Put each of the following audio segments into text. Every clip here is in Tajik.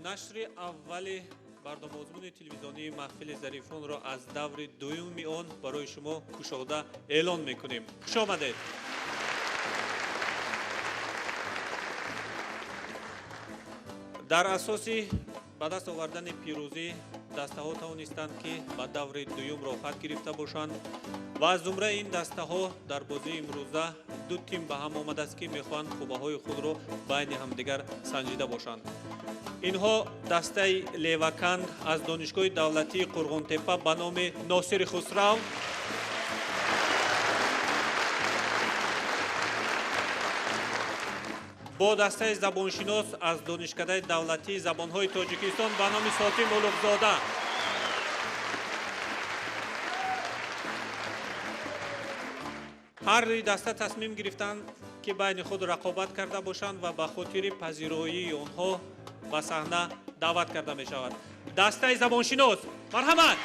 Нашри аввали барномаозмуни телевизионии маҳфили зарифонро аз даври дуюми он барои шумо кушода эълон мекунем. Хуш омадед! Дар асоси ба даст овардани пирӯзӣ дастаҳо тавонистанд, ки ба даври дуюм роҳхат гирифта бошанд ва аз зумраи ин дастаҳо дар бозии имрӯза ду тим ба ҳам омадааст, ки мехоҳанд қувваҳои худро байни ҳамдигар санҷида бошанд. Инҳо дастаи Леваканд аз Донишгоҳи давлатии Қурғонтеппа ба номи Носири Хусрав бо дастаи забоншинос аз Донишкадаи давлатии забонҳои Тоҷикистон ба номи Сотим Улуғзода. Ҳар дуи даста тасмим гирифтанд, ки байни худ рақобат карда бошанд ва ба хотири пазироии онҳо ба саҳна даъват карда мешавад. Дастаи забоншинос, марҳамат!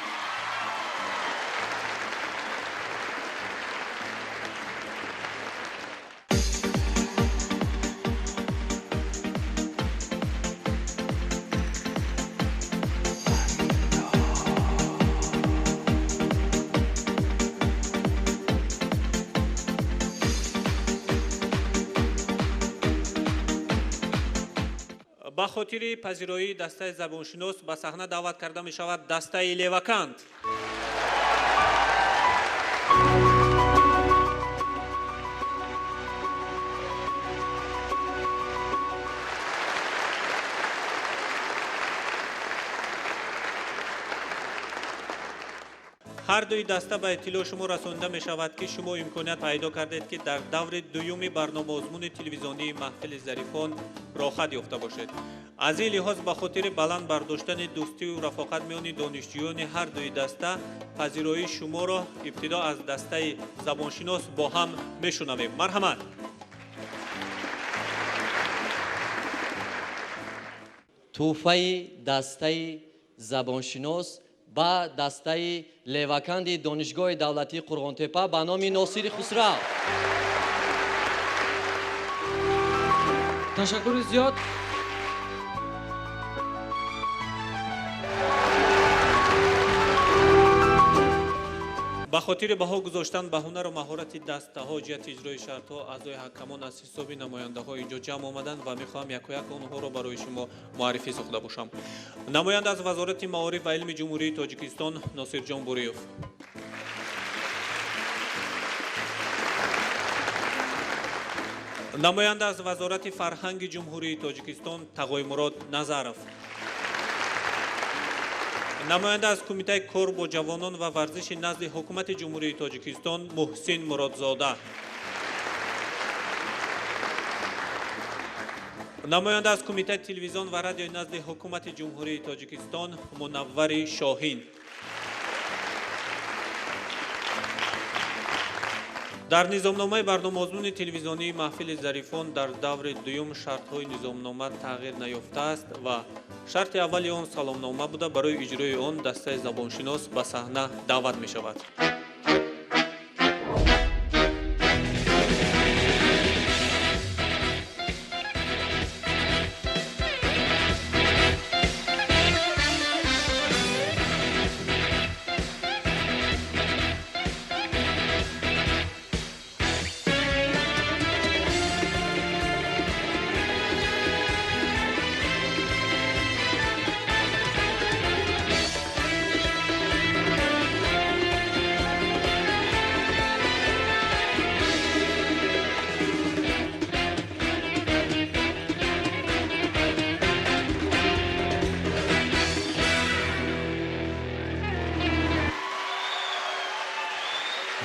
Ба хотири пазироии дастаи забоншинос ба саҳна даъват карда мешавад дастаи Леваканд. Ҳар дуи даста ба иттилоъ шумо расонида мешавад, ки шумо имконият пайдо кардед, ки дар даври дуюми барномаозмуни телевизионии маҳфили зарифон роҳхат ёфта бошед. Аз ин лиҳоз ба хотири баланд бардоштани дӯстию рафоқат миёни донишҷӯёни ҳар дуи даста пазироии шуморо ибтидо аз дастаи забоншинос бо ҳам мешунавем. Марҳамат! Тӯҳфаи дастаи забоншинос ба дастаи Леваканди Донишгоҳи давлатии Қурғонтеппа ба номи Носири Хусрав. Ташаккури зиёд. Ба хотири баҳо гузоштан ба ҳунару маҳорати дастаҳо ҷиҳати иҷрои шартҳо аъзои ҳакамон аз ҳисоби намояндаҳо инҷо ҷамъ омаданд ва мехоҳам якояк онҳоро барои шумо муаррифӣ сохта бошам. Намоянда аз Вазорати маориф ва илми Ҷумҳурии Тоҷикистон Носирҷон Буриев. Намоянда аз Вазорати фарҳанги Ҷумҳурии Тоҷикистон Тағоймурод Назаров. Намоянда аз Кумитаи кор бо ҷавонон ва варзиши назди Ҳукумати Ҷумҳурии Тоҷикистон Муҳсин Муродзода. Намоянда аз Кумитаи телевизион ва радиои назди Ҳукумати Ҷумҳурии Тоҷикистон Мунаввари Шоҳин. Дар низомномаи барномаозмуни телевизионии маҳфили зарифон дар даври дуюм шартҳои низомнома тағйир наёфтааст ва шарти аввали он саломнома буда, барои иҷрои он дастаи забоншинос ба саҳна даъват мешавад.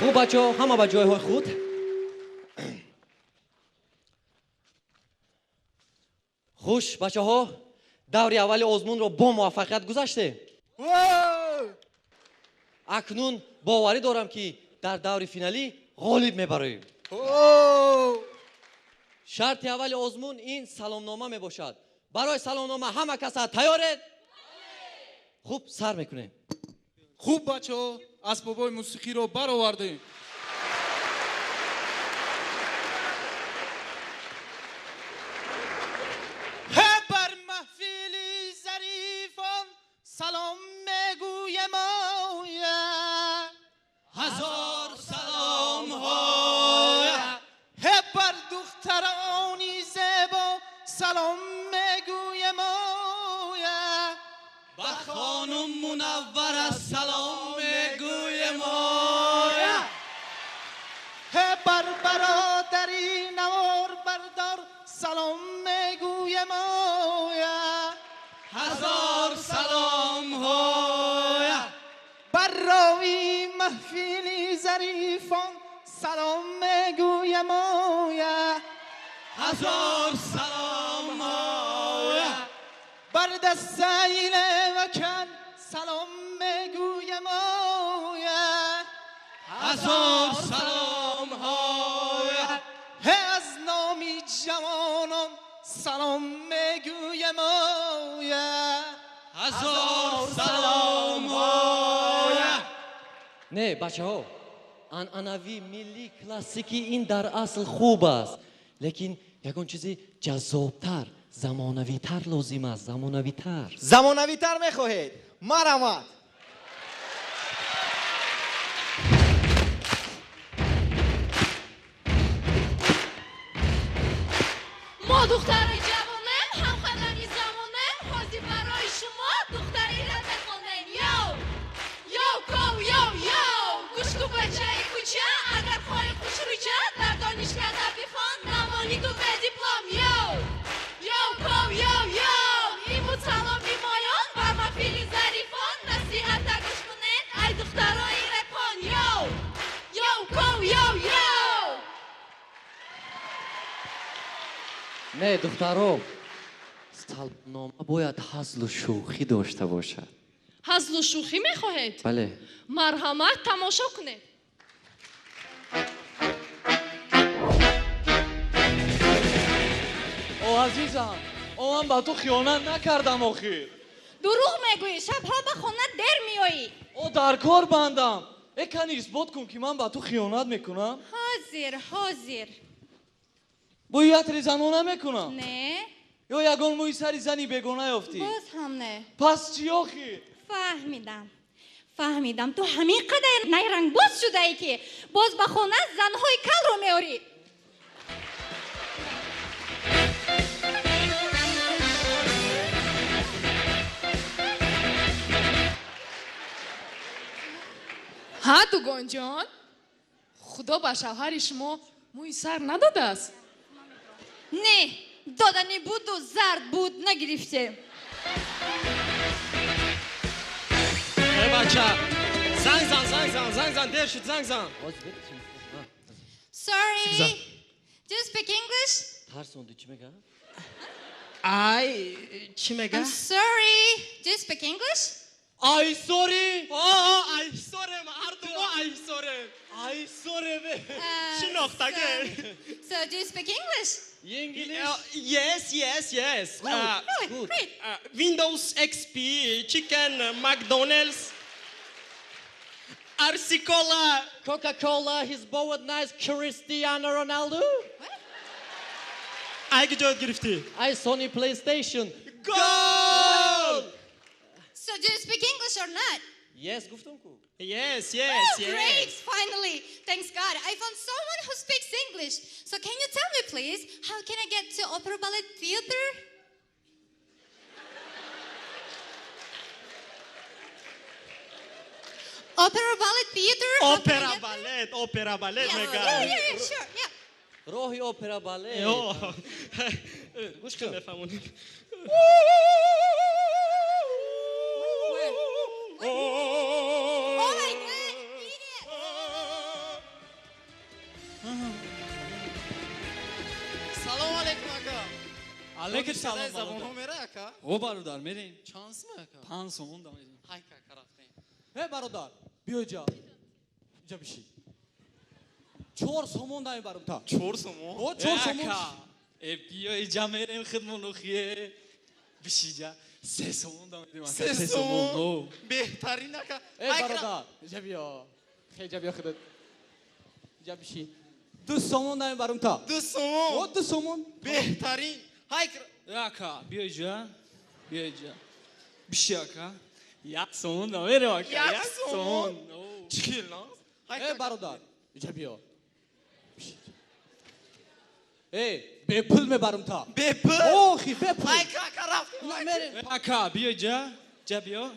Хуб, бачаҳо, ҳама ба ҷойҳои худ. Хуш, бачаҳо, даври аввали озмунро бо муваффақият гузаштем. Акнун боварӣ дорам, ки дар даври финалӣ ғолиб мебароем. Шарти аввали озмун ин саломнома мебошад. Барои саломнома ҳама каса тайёред? Хуб, сар мекунем. Хуб, бачаҳо, асбобҳои мусиқиро баровардем. Бар маҳфили мегӯем оя, ҳазор салом ҳоя. Ҳе бар духтарони зебо салом мегӯем оя, ба хонум Мунаввара салом мегӯем оя. Ҳе бар бародари навор бардор салом мегӯем оя, ҳазор салом ҳоя. Бар рови маҳфили зарифон салом мегӯем оя, ҳазор салом ҳоя. Бар дастаи левакан салом мегӯем оя, ҳазор салом ҳоя. Ҳе аз номи ҷавонон салом мегӯем оя, ҳазор салом ҳоя. Не, бачаҳо, анъанавӣ, миллӣ, классикӣ ин дар асл хуб аст, лекин ягон чизи ҷаззобтар, замонавитар лозим аст, замонавитар. Замонавитар мехоҳед? Марамад. Мо духтари ҷавонем, ҳамқадами замонем, ҳозир барои шумо духтариро мехонем. Йоу! Йоу, коу, йоу, йоу! Гӯш ку, бачаи кӯча, агар хоҳӣ хушрӯча, дар донишкада бихон, намонӣ ту бе диплом. Йоу! Йоу, коу, йоу, йоу! Ин буд саломи моён бар маҳфили зарифон, насиҳата гӯш кунед, ай духтарои рэпон. Йоу! Йоу, коу, йоу, йоу! Не, духтаро, саломнома бояд ҳазлу шӯхӣ дошта бошад. Ҳазлу шӯхӣ мехоҳед? Бале. Марҳамат, тамошо кунед. О азизам, о ман ба ту хиёнат накардам охир. Дурӯғ мегӯӣ, шабҳо ба хона дер меоӣ. О дар кор бандам. Э кани исбот кун ки ман ба ту хиёнат мекунам. Ҳозир, ҳозир. Бӯи атри занона мекунам? Не. Ё ягон мӯи сари зани бегона ёфтӣ? Боз ҳам не. Пас чӣ охир? Фаҳмидам. Фаҳмидам, ту ҳамин қадар найрангбоз шудаӣ ки боз ба хона занҳои калро меорӣ. Ҳа, дугонҷон, худо ба шавҳари шумо мӯи сар надодааст? Не, додани буду зард буд, нагирифтем. Э бача, занг зан, занг зан, занг зан, дер шуд, занг зан. Sorry. Do you speak English? Тарсонди, чӣ мега? Ай, чӣ мега? I'm sorry. Do you speak English? Ай sorry. О, ай sorry, ҳарду мо ай sorry. Ай sorry. Шинохтаге. So do you speak English? English? Yes, yes, yes. Really? Good. Great. Windows XP, Chicken, McDonald's, RC Cola. Coca-Cola, his bought nice Cristiano Ronaldo. What? Ай куҷо гирифтӣ? I Sony PlayStation. Гол! So do you speak English or not? Yes, гуфтам ку. Yes, yes, Oh, yes. great, finally. Thanks God. I found someone who speaks English. So can you tell me, please, how can I get to Opera Ballet Theater? Opera Ballet Theater? How can I Опера get there? балет, опера балет Yeah, мега. yeah, yeah, yeah, sure, yeah. Роҳи опера балет. Ё. Гӯш кун. Мефаҳмонем. Where? Oh my God, idiot. Салом алейкум, ака. Алейкум салом. Забонҳо мера, ака? О бародар, мерем. Чанд сум, ака? 5 сомон дамедем. Ҳай, ака, рафтем. Э бародар, биё иҷа. Иҷа биши. 4 сомон дамебарам та. 4 сомон? О, 4 сомон. Э биё иҷа мерем хидмону хие. Биши иҷа. 3 сомон дамедем ака. 3 сомон? Беҳтарин, ака. Э бародар, иҷа биё. Хе иҷа биё худат. Иҷа биши. 2 сомон дамебарам та. 2 сомон? О, 2 сомон. Беҳтарин. Ҳай, Ака, биё иҷа. Биё иҷа. Биши ака. Як сомон намерем ака. Як сомон. Чӣ хел наз? Э, бародар, иҷа биё. Э, бепул мебарам та. Бепул? Охи, бепул. Ай, кака, рафтем. Намерем. Ака, биё ҷа. Ҷа биё.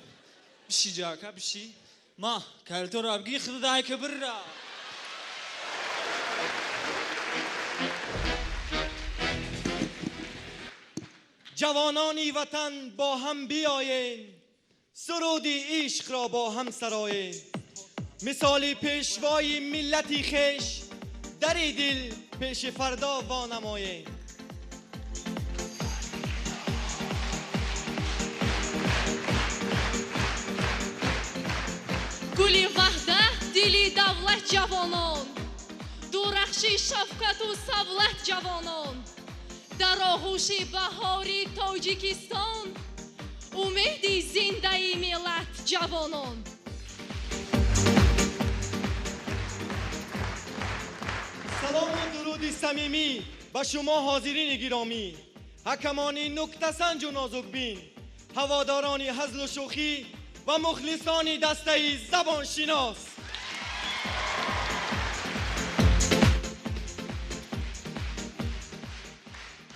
Биши ҷа, ака, биши. Ма, калторо абги худо айка бирра. Ҷавонони ватан бо ҳам биёен, суруди ишқро бо ҳам сароем. Мисоли пешвои миллати хеш, дари дил пеши фардо вонамоем. Гули ваҳдат дили давлат ҷавонон, дурахши шафқату савлат ҷавонон, дар оғӯши баҳори Тоҷикистон умеди зиндаи миллат ҷавонон. Салому дуруди самимӣ ба шумо ҳозирини гиромӣ, ҳакамони нуктасанҷу нозукбин, ҳаводорони ҳазлу шӯхӣ ва мухлисони дастаи забоншинос.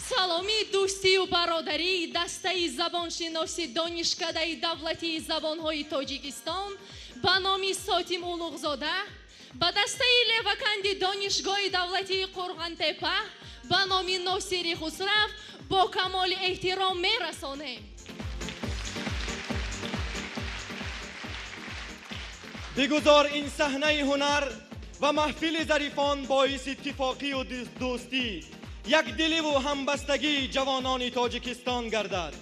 Саломи дӯстию бародарии дастаи забоншиноси Донишкадаи давлатии забонҳои Тоҷикистон ба номи Сотим Улуғзода, ба дастаи Леваканди Донишгоҳи давлатии Қурғонтепа ба номи Носири Хусрав бо камоли эҳтиром мерасонем. Бигузор ин саҳнаи ҳунар ва маҳфили зарифон боиси иттифоқию дӯстӣ, якдиливу ҳамбастагии ҷавонони Тоҷикистон гардад.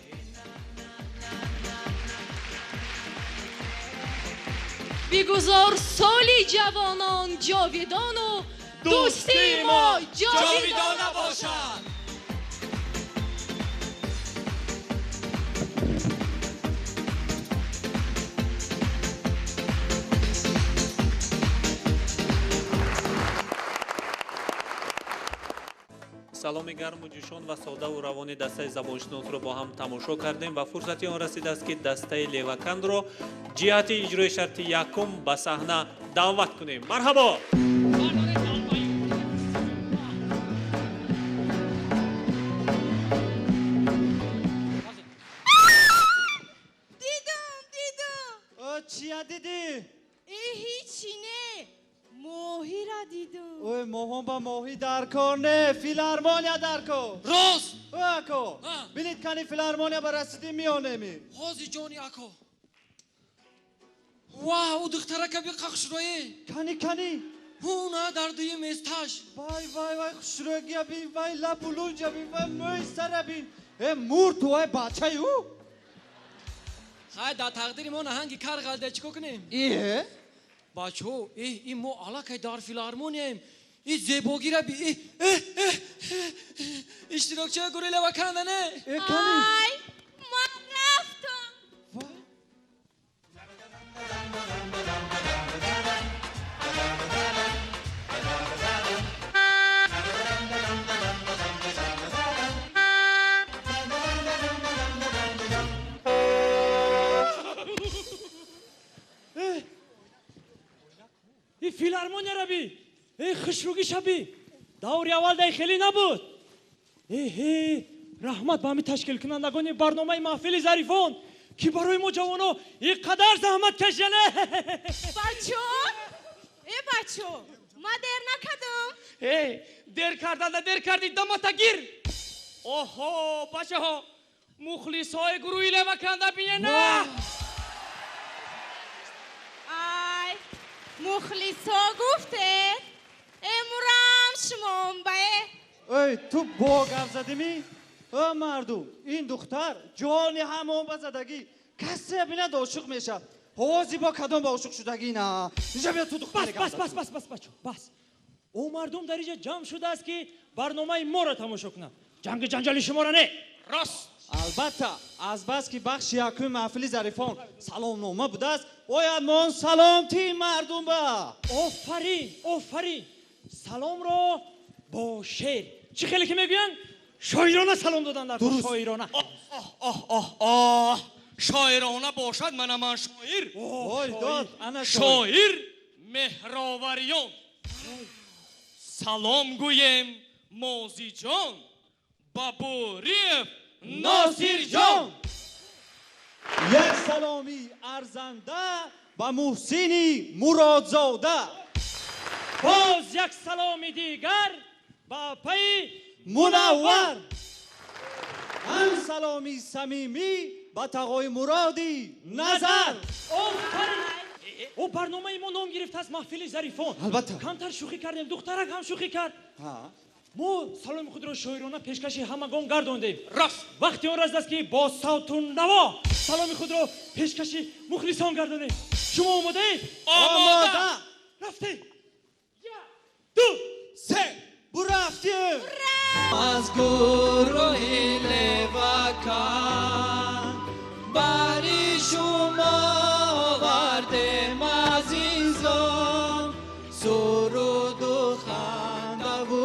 Бигузор соли ҷавонон ҷовидону дӯстии мо ҷовидона бошад. Саломи гарму ҷӯшон ва содаву равони дастаи забоншиносро бо ҳам тамошо кардем ва фурсати он расидааст, ки дастаи Левакандро ҷиҳати иҷрои шарти якум ба саҳна даъват кунем. Марҳабо! Дидам, дидам. Чия дидӣ? Э, ҳичи не. Моҳира дидам. Ой, моҳон ба моҳӣ дар кор не, филармония дар кор. Рост! Ой, ако, бинед кани филармония ба расидӣ меонеми. Ҳози ҷони ако. Ва, ӯ духтарака биқа хушрӯе. Кани, кани. Ҳуна дар дуюм месташ. Вай, вай, вай, хушрӯгия бин, вай, лабу лунҷа бин, вай, мӯи сара бин. Э, мурд, вай, бачаи ӯ. Хай, дар тақдири мо наҳанги кар ғалда, чӣ кор кунем? Э? Бачаҳо, э, ин мо аллакай дар филармонияем. И зебогира би, э, э, э, иштирокчиҳои гурӯҳи Леваканда не? Э, кани? Ай, ман рафтам. И филармонияра би, э, хушрӯгиша би, даври аввал дай хеле набуд. Эҳе, раҳмат ба ҳамин ташкилкунандагони барномаи маҳфили зарифон, ки барои мо ҷавоно ин қадар заҳмат кашида. Бачо, э, бачо, ман дер накардам. Э, дер карданда дер кардӣ, дамата гир. Оҳо, бачаҳо, мухлисҳои гурӯҳи Леваканда бинена. Ай, мухлисҳо гуфтед, эмурам шумом бае. Ой, ту бо гап задимӣ? О, мардум, ин духтар ҷони ҳамон ба задагӣ. Касе бинад ошиқ мешавад. Ҳози бо кадом ба ошиқ шудагӣ на? Инҷа биё ту духтаре Бас, гап бас, зад. бас, бас, бас, бачо, бас. О мардум дар инҷа ҷамъ шудааст, ки барномаи моро тамошо кунанд. Ҷанги ҷанҷоли шуморо не. Рост. Албатта, азбаски бахши якуми маҳфили зарифон саломнома будааст, бояд мо он саломтии мардум ба. Офарин, офарин. Саломро бо шеър. Чӣ хеле ки мегӯянд? Шоирона салом додан дар Дуруст. шоирона. Оҳ, оҳ, оҳ, оҳ. Шоирона бошад, мана ман шоир. Ой, дод, ана шоир Меҳровариён. Салом гӯем Мозиҷон, Бабуриев Носирҷон. Як саломи арзанда ба Муҳсини Муродзода. Боз як саломи дигар ба пайи Мунаввар. Ҳам саломи самимӣ ба тағои Муроди Назар. Офарин! О, барномаи мо ном гирифтааст маҳфили зарифон. Албатта. Камтар шӯхӣ кардем, духтарак ҳам шӯхӣ кард. Мо саломи худро шоирона пешкаши ҳамагон гардондем. Рост. Вақти он расидааст, ки бо савту наво саломи худро пешкаши мухлисон гардонем. Шумо омодаед? Омода! Рафтем! Як, ду, се, бурафтем! Аз гурӯҳи Левакан бари шумо овардем азизон, суруду хандаву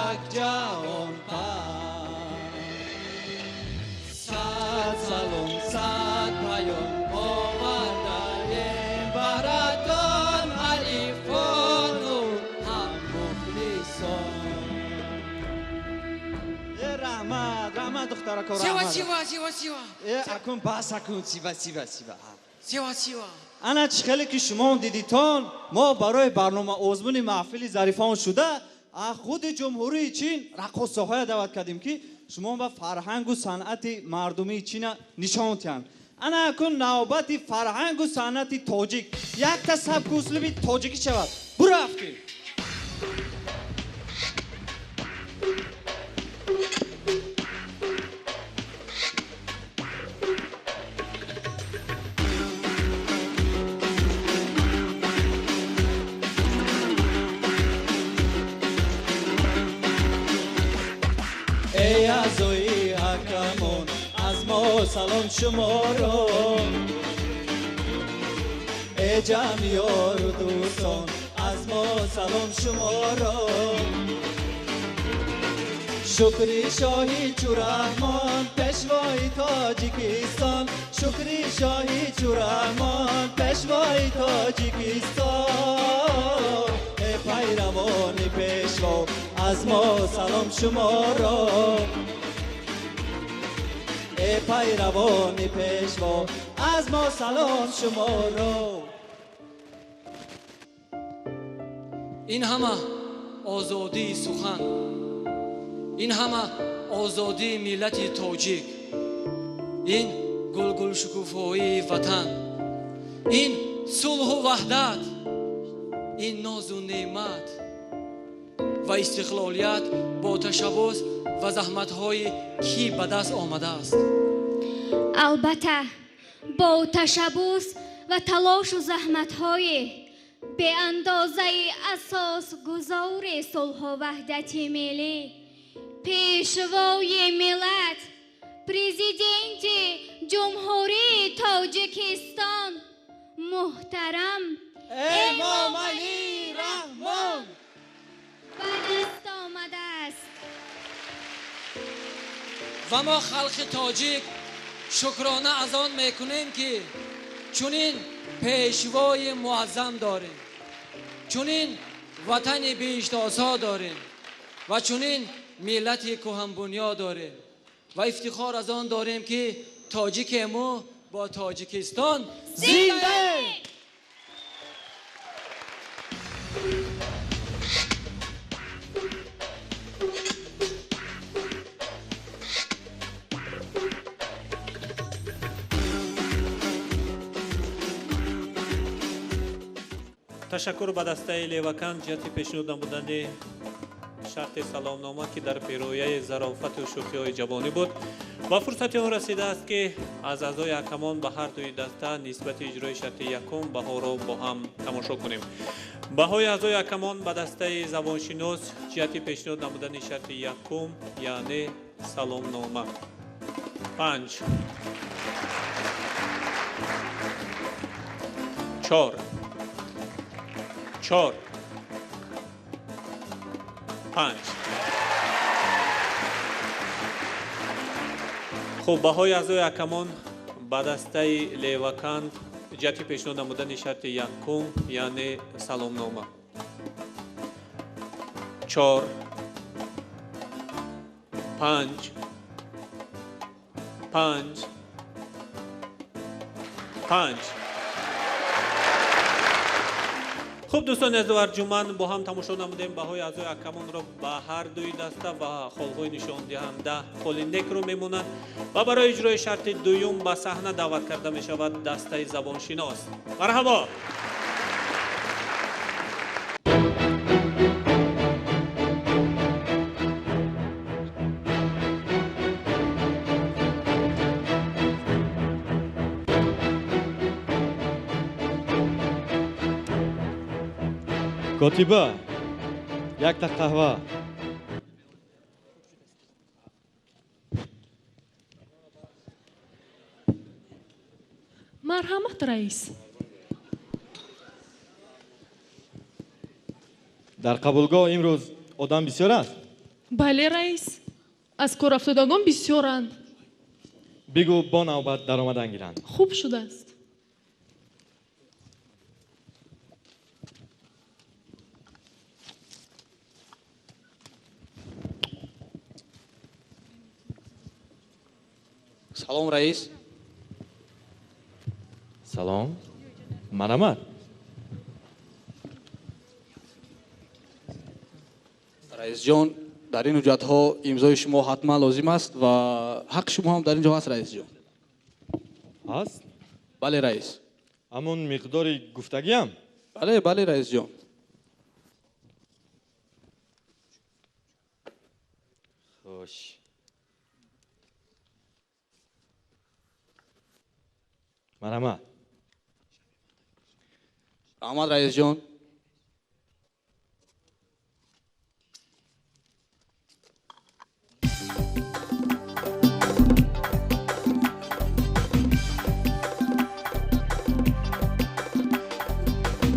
як ҷаҳон пар. Сад салом, сад паём овардаем баратон, ҳарифону ҳам мухлисон. Э, раҳмат, раҳмат, духтарако, Сива, раҳмат. сива, сива, сива. Э, акун бас, акун, сива, сива, сива. Сива, сива. Ана чӣ хеле ки шумо дидитон, мо барои барнома озмуни маҳфили зарифон шуда аз худи Ҷумҳурии Чин раққосаҳоя даъват кардем, ки шумо ба фарҳангу санъати мардумии Чина нишон диҳанд. Ана акун навбати фарҳангу санъати тоҷик, якта сабку услуби тоҷикӣ шавад. Бурафтем! Эй аъзои ҳакамон, аз мо салом шуморо. Эй ҷамъиёру дӯстон, аз мо салом шуморо. Шукри шоҳи Чӯраҳмон, пешвои Тоҷикистон. Шукри шоҳи Чӯраҳмон, пешвои Тоҷикистон. Эй пайравони пешво, аз мо салом шуморо. Эй пайравони пешво, аз мо салом шуморо. Ин ҳама озодии сухан, ин ҳама озодии миллати тоҷик, ин гулгулшукуфоии ватан, ин сулҳу ваҳдат, ин нозу неъмат ва истиқлолият бо ташаббус ва заҳматҳои кӣ ба даст омадааст? Албатта, бо ташаббус ва талошу заҳматҳои беандозаи асосгузори сулҳу ваҳдати миллӣ, пешвои миллат, президенти Ҷумҳурии Тоҷикистон муҳтарам Эмомалӣ Раҳмон ба даст омадааст. Ва мо халқи тоҷик шукрона аз он мекунем, ки чунин пешвои муаззам дорем, чунин ватани биҳиштосо дорем ва чунин миллати кӯҳанбунёд дорем ва ифтихор аз он дорем, ки тоҷике мо бо Тоҷикистон зиндаем! Ташаккур ба дастаи Левакан ҷиҳати пешниҳод намудани шарти саломнома, ки дар пирояи зарофату шӯхиҳои ҷавонӣ буд. Ва фурсати он расидааст, ки аз аъзои ҳакамон ба ҳар дуи даста нисбати иҷрои шарти якум баҳоро бо ҳам тамошо кунем. Баҳои аъзои ҳакамон ба дастаи забоншинос ҷиҳати пешниҳод намудани шарти якум, яъне саломнома: 5, 4, 4, 5. Хуб, баҳои аъзои ҳакамон Ба дастаи Леваканд ҷиҳати пешниҳод намудани шарти якум, яъне саломнома. 4, 5, 5, 5. Хуб, дӯстони азизу арҷуманд, бо ҳам тамошо намудем баҳои аъзои ҳакамонро ба ҳар дуи даста ва холҳои нишондиҳанда холи некро мемонад ва барои иҷрои шарти дуюм ба саҳна даъват карда мешавад дастаи забоншинос. Марҳабо! Котиба, якта қаҳва. Марҳамат, раис. Дар қабулгоҳ имрӯз одам бисёр аст? Бале, раис. Аз корафтодагон бисёранд. Бигӯ бо навбат даромадан гиранд. Хуб шудааст. Салом, раис. Салом. Марҳамат. Раисҷон, дар ин ҳуҷҷатҳо имзои шумо ҳатман лозим аст ва ҳаққи шумо ҳам дар ин ҷо ҳаст, раисҷон. Ҳаст? Бале, раис. Ҳамон миқдори гуфтагиам? Бале, бале, раисҷон. Хуш. Марҳамат. Раҳмат, раисҷон.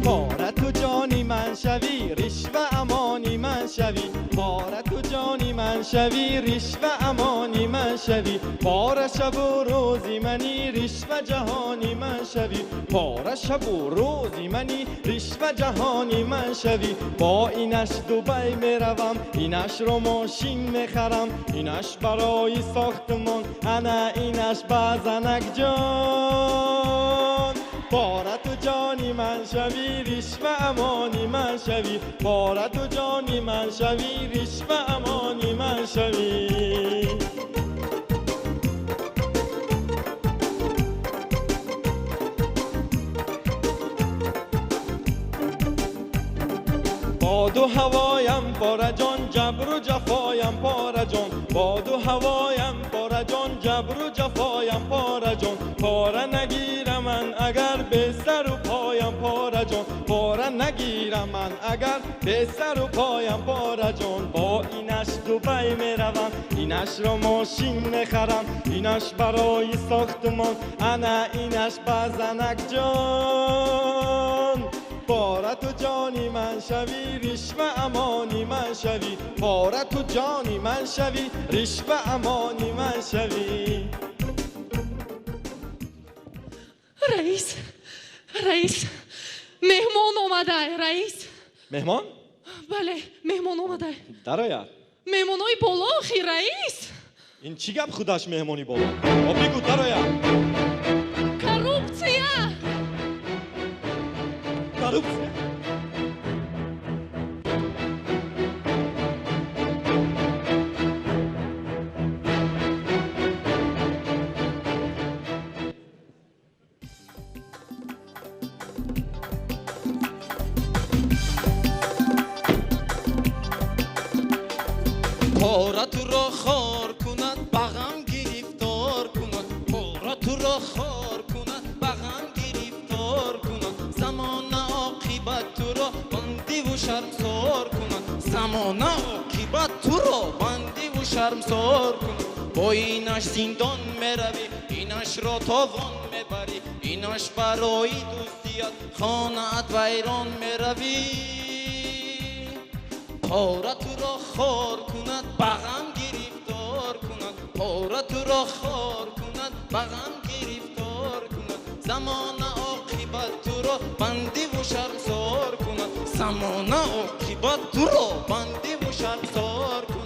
Пора ту ҷони ман шавӣ, ришва амони ман шавӣ. Пора ту ҷони ман шавӣ, ришва амони ман шавӣ. Пора шабу рӯзи мани, ришва ҷаҳони ман шавӣ. Пора шабу рӯзи мани, ришва ҷаҳони ман шавӣ. Бо инаш Дубай меравам, инашро мошин мехарам, инаш барои сохтмон, ана инаш ба занакҷон. Пора ту ҷони ман шавӣ, ришва амони ман шавӣ. Пора ту ҷони ман шавӣ, ришва амони ман шавӣ. Боду ҳавоям пораҷон, ҷабру ҷафоям пораҷон. Боду ҳавоям пораҷон, ҷабру ҷафоям пораҷон. Пора нагирам ман агар бесару поям пораҷон. Пора нагирам ман агар бесару поям пораҷон. Бо инаш Дубай меравам, инашро мошин мехарам, инаш барои сохтмон, ана инаш ба занакҷон. Пора ту ҷони ман шавӣ, ришва амони ман шавӣ. Пора ту ҷони ман шавӣ, ришва амони ман шавӣ. Раис, раис, меҳмон омадай, раис. Меҳмон? Бале, меҳмон омадай. Дарояд. Меҳмонои боло, охи, раис. Ин чӣ гап худаш меҳмони боло? О, бигӯ дарояд. Коррупсия! Коррупсия! Пора туро хор кунад, ба ғам гирифтор кунад. Пора туро хор кунад, ба ғам гирифтор кунад. Замона оқибат туро бандиву шармсор кунад. Замона оқибат туро бандиву шармсор кунад. Бо инаш зиндон меравӣ, инашро товон мебарӣ, инаш барои дӯстият хонаат вайрон меравӣ. Пора туро хор кунад, ба ғам гирифтор кунад. Пора туро хор кунад, ба ғам гирифтор Замона оқибат туро бандиву шармсор кунад. Замона оқибат туро бандиву шармсор кунад.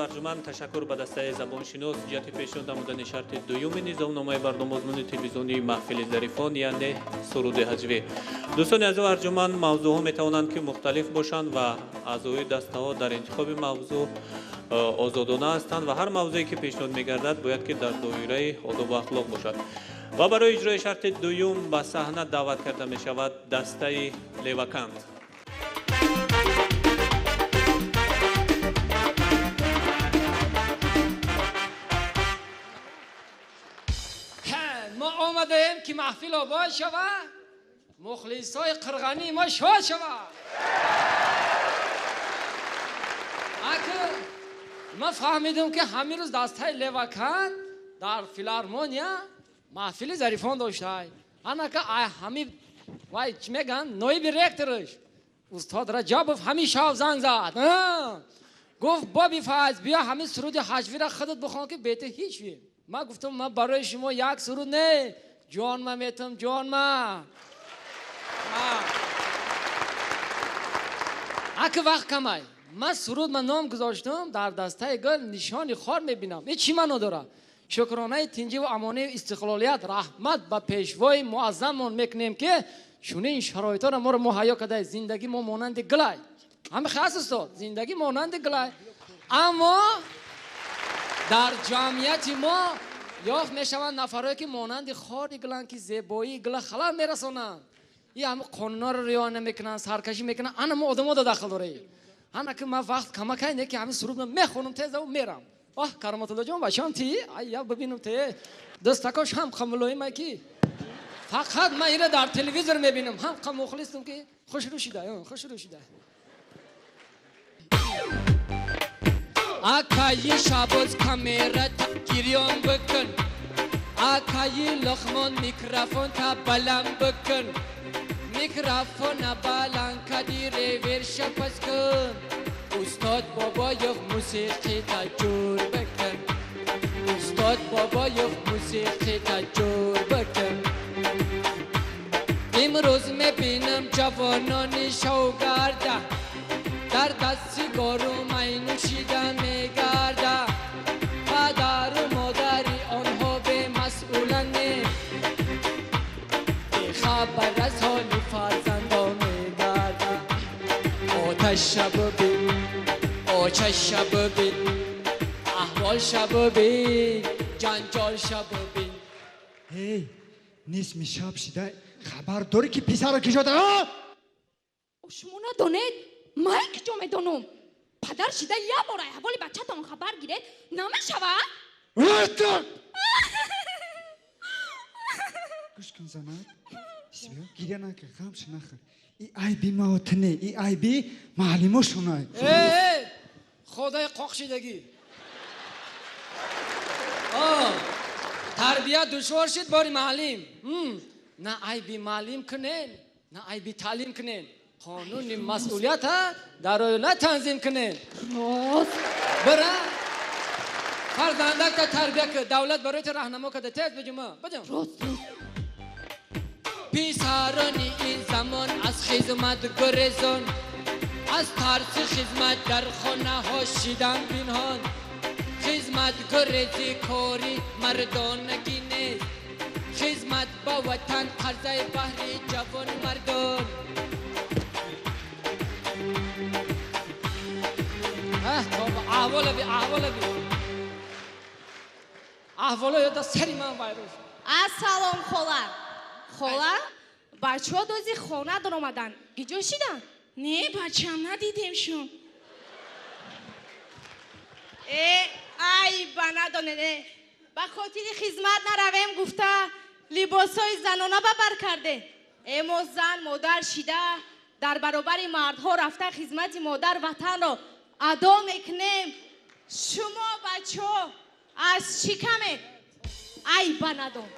Арҷуманд, ташаккур ба дастаи забоншинос ҷиҳати пешниҳод намудани шарти дуюми низомномаи барномаозмуни телевизионии маҳфили зарифон, яъне суруди ҳаҷвӣ. Дӯстони азиз арҷуманд, мавзӯъҳо метавонанд ки мухталиф бошанд ва аъзои дастаҳо дар интихоби мавзӯъ озодона ҳастанд ва ҳар мавзӯе ки пешниҳод мегардад бояд ки дар доираи одобу ахлоқ бошад. Ва барои иҷрои шарти дуюм ба саҳна даъват карда мешавад дастаи Левакант. Мо омадаем ки маҳфил обод шавад, мухлисои қирғании мо шод шавад. Аки ман фаҳмидам ки ҳамин рӯз дастаи Левакант дар филармония маҳфили зарифон доштай. Анака ай ҳами вай чӣ мегӯянд, ноиби ректораш устод Раҷабов ҳамин шав занг зад. Гуфт Боби Файз, биё ҳамин суруди ҳаҷвиро худат бихон ки бете ҳеҷ ви. Ман гуфтам ман барои шумо як суруд не, ҷонма метам, ҷонма. Аки вақт камай. Ман суруд ман ном гузоштам, дар дастаи гул нишони хор мебинам. Ин чӣ маъно дорад? Шукронаи тинҷиву амонию истиқлолият, раҳмат ба пешвои муаззаммон мекунем ки чунин шароитҳоро моро муҳайё кардае. Зиндагӣ мо монанди гулай. Ҳамин хас устод, зиндагӣ монанди гулай. Аммо дар ҷамъияти мо ёфт мешаванд нафарое ки монанди хори гуланд, ки зебоии гула халал мерасонанд. И ҳама қонунҳоро риоя намекунанд, саркашӣ мекунанд. Ана мо одамода дахл дорем. Ана ки ман вақт камакай не ки ҳамин суруд мехонам тезаву мерам. Оҳ, Кароматуллоҷон, бачаам ти? Ай, я бибинам те. Дастакош ҳам қамулоимай ки. Фақат ман ира дар телевизор мебинам. Ҳам қамухлистам ки хушрӯ шида, хушрӯ шида. Акаи Шабоз камера та гирён бикун. Акаи Луқмон микрофон та баланд бикун. Микрофона баланд кади реверша пас кун. Устод Бобоев мусиқӣ та ҷур бикун. Устод Бобоев мусиқӣ та ҷур бикун. Имрӯз мебинам ҷавонони шовгарда дар даст сигару май нӯшида мегарда. Падару модари онҳо бемасъуланд, бехабар аз ҳоли фарзандон мегарда. Оташа бибин, очаша бибин, аҳволша бибин, ҷанҷолша бибин. Эй, нисми шаб шида хабар дорӣ ки писаро ки шода? Шумо надонед? Ман киҷо медонам? Падар шида як бор аҳволи бачатон хабар гиред, намешавад? Гӯш кун занак, гиря накун, ғамш нахӯр. И айби маоту не, и айби маълимошонай. Э, худои қоқшидагӣ. Тарбия душвор шид бори маълим. На айби маълим кунен, на айби таълим кунен. Қонуни масъулията дар оила танзим кунен. Бира фарзандакта тарбия кун, давлат барои ту раҳнамо карда. Тез биҷума, биҷум. Писарони ин замон аз хизмат гурезон, аз тарси хизмат дар хонаҳо шидан пинҳон. Хизмат гурези кори мардонагӣ нест, хизмат ба ватан қарзаи баҳри ҷавонмардон. Аҳвола би, аҳвола би, аҳвола ёда сари ман вайрон. Ассалом хола. Хола, бачаҳо дози хона даромаданд. Гиҷо шиданд? Не, бачам, надидемшон. Э, ай, ба надонед, э. Ба хотири хизмат наравем гуфта, либосҳои занона ба бар карде. Э, мо зан модар шида, дар баробари мардҳо рафта хизмати модар ватанро адо мекунем. Шумо бачаҳо аз чӣ камед? Ай, ба надон.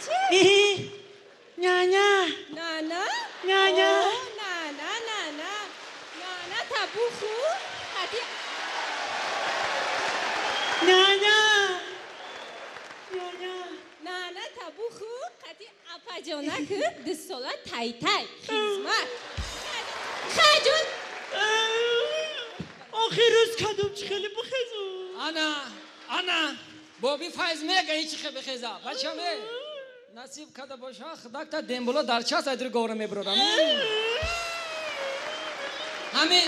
Чичи? Няня. Нана? Няня. О, нана, нана. Нана табуху. Хати Няня. Нана табуху. Хати апаҷонак дусола тай-тай. Хизмат. Хайҷон. Охир рӯз кадом чӣ хеле бихезу. Ана, ана, боби Файз мега ҳеҷ хе бихеза. Бачам э. Насиб када боша, худакта демболо дар час айдри говра мебурорам. Ҳами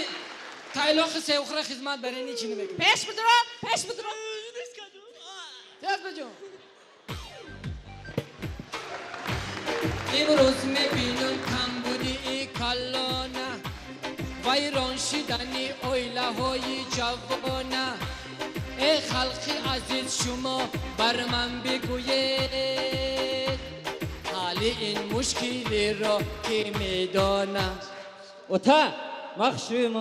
тайлохи севхра хизмат барени чӣ намекунӣ? Пеш бидро, пеш бидро. Тез биҷон. Имрӯз мебинам камбудии калона, вайрон шидани оилаҳои ҷавона. Э халқи азиз, шумо бар ман бигӯед, ҳалли ин мушкилиро ки медонад? Ота, ман хушрӯем?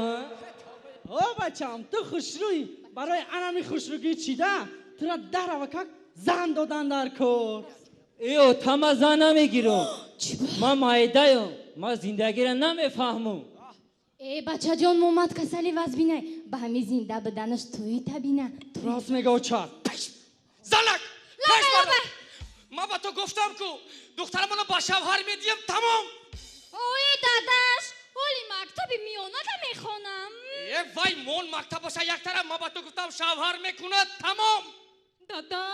О, бачам, ту хушрӯй. Барои анами хушрӯгӣ чида, тура даравакак зан додан дар кор. Э, ота, ман зан намегирам. Ман майдаям, ман зиндагиро намефаҳмам. Э, бачаҷон, момад касали вазбинай. Ба ҳами зинда буданаш туи табина. Рост мега, оча. Занак! Лабай, лабай. Ман ба ту гуфтам ку, духтарамонро ба шавҳар медиҳам, тамом. Ой, дадаш, ҳоли мактаби миёнада мехонам. Э, вай мон мактаб боша як тараф, ман ба ту гуфтам шавҳар мекунад, тамом. Дада,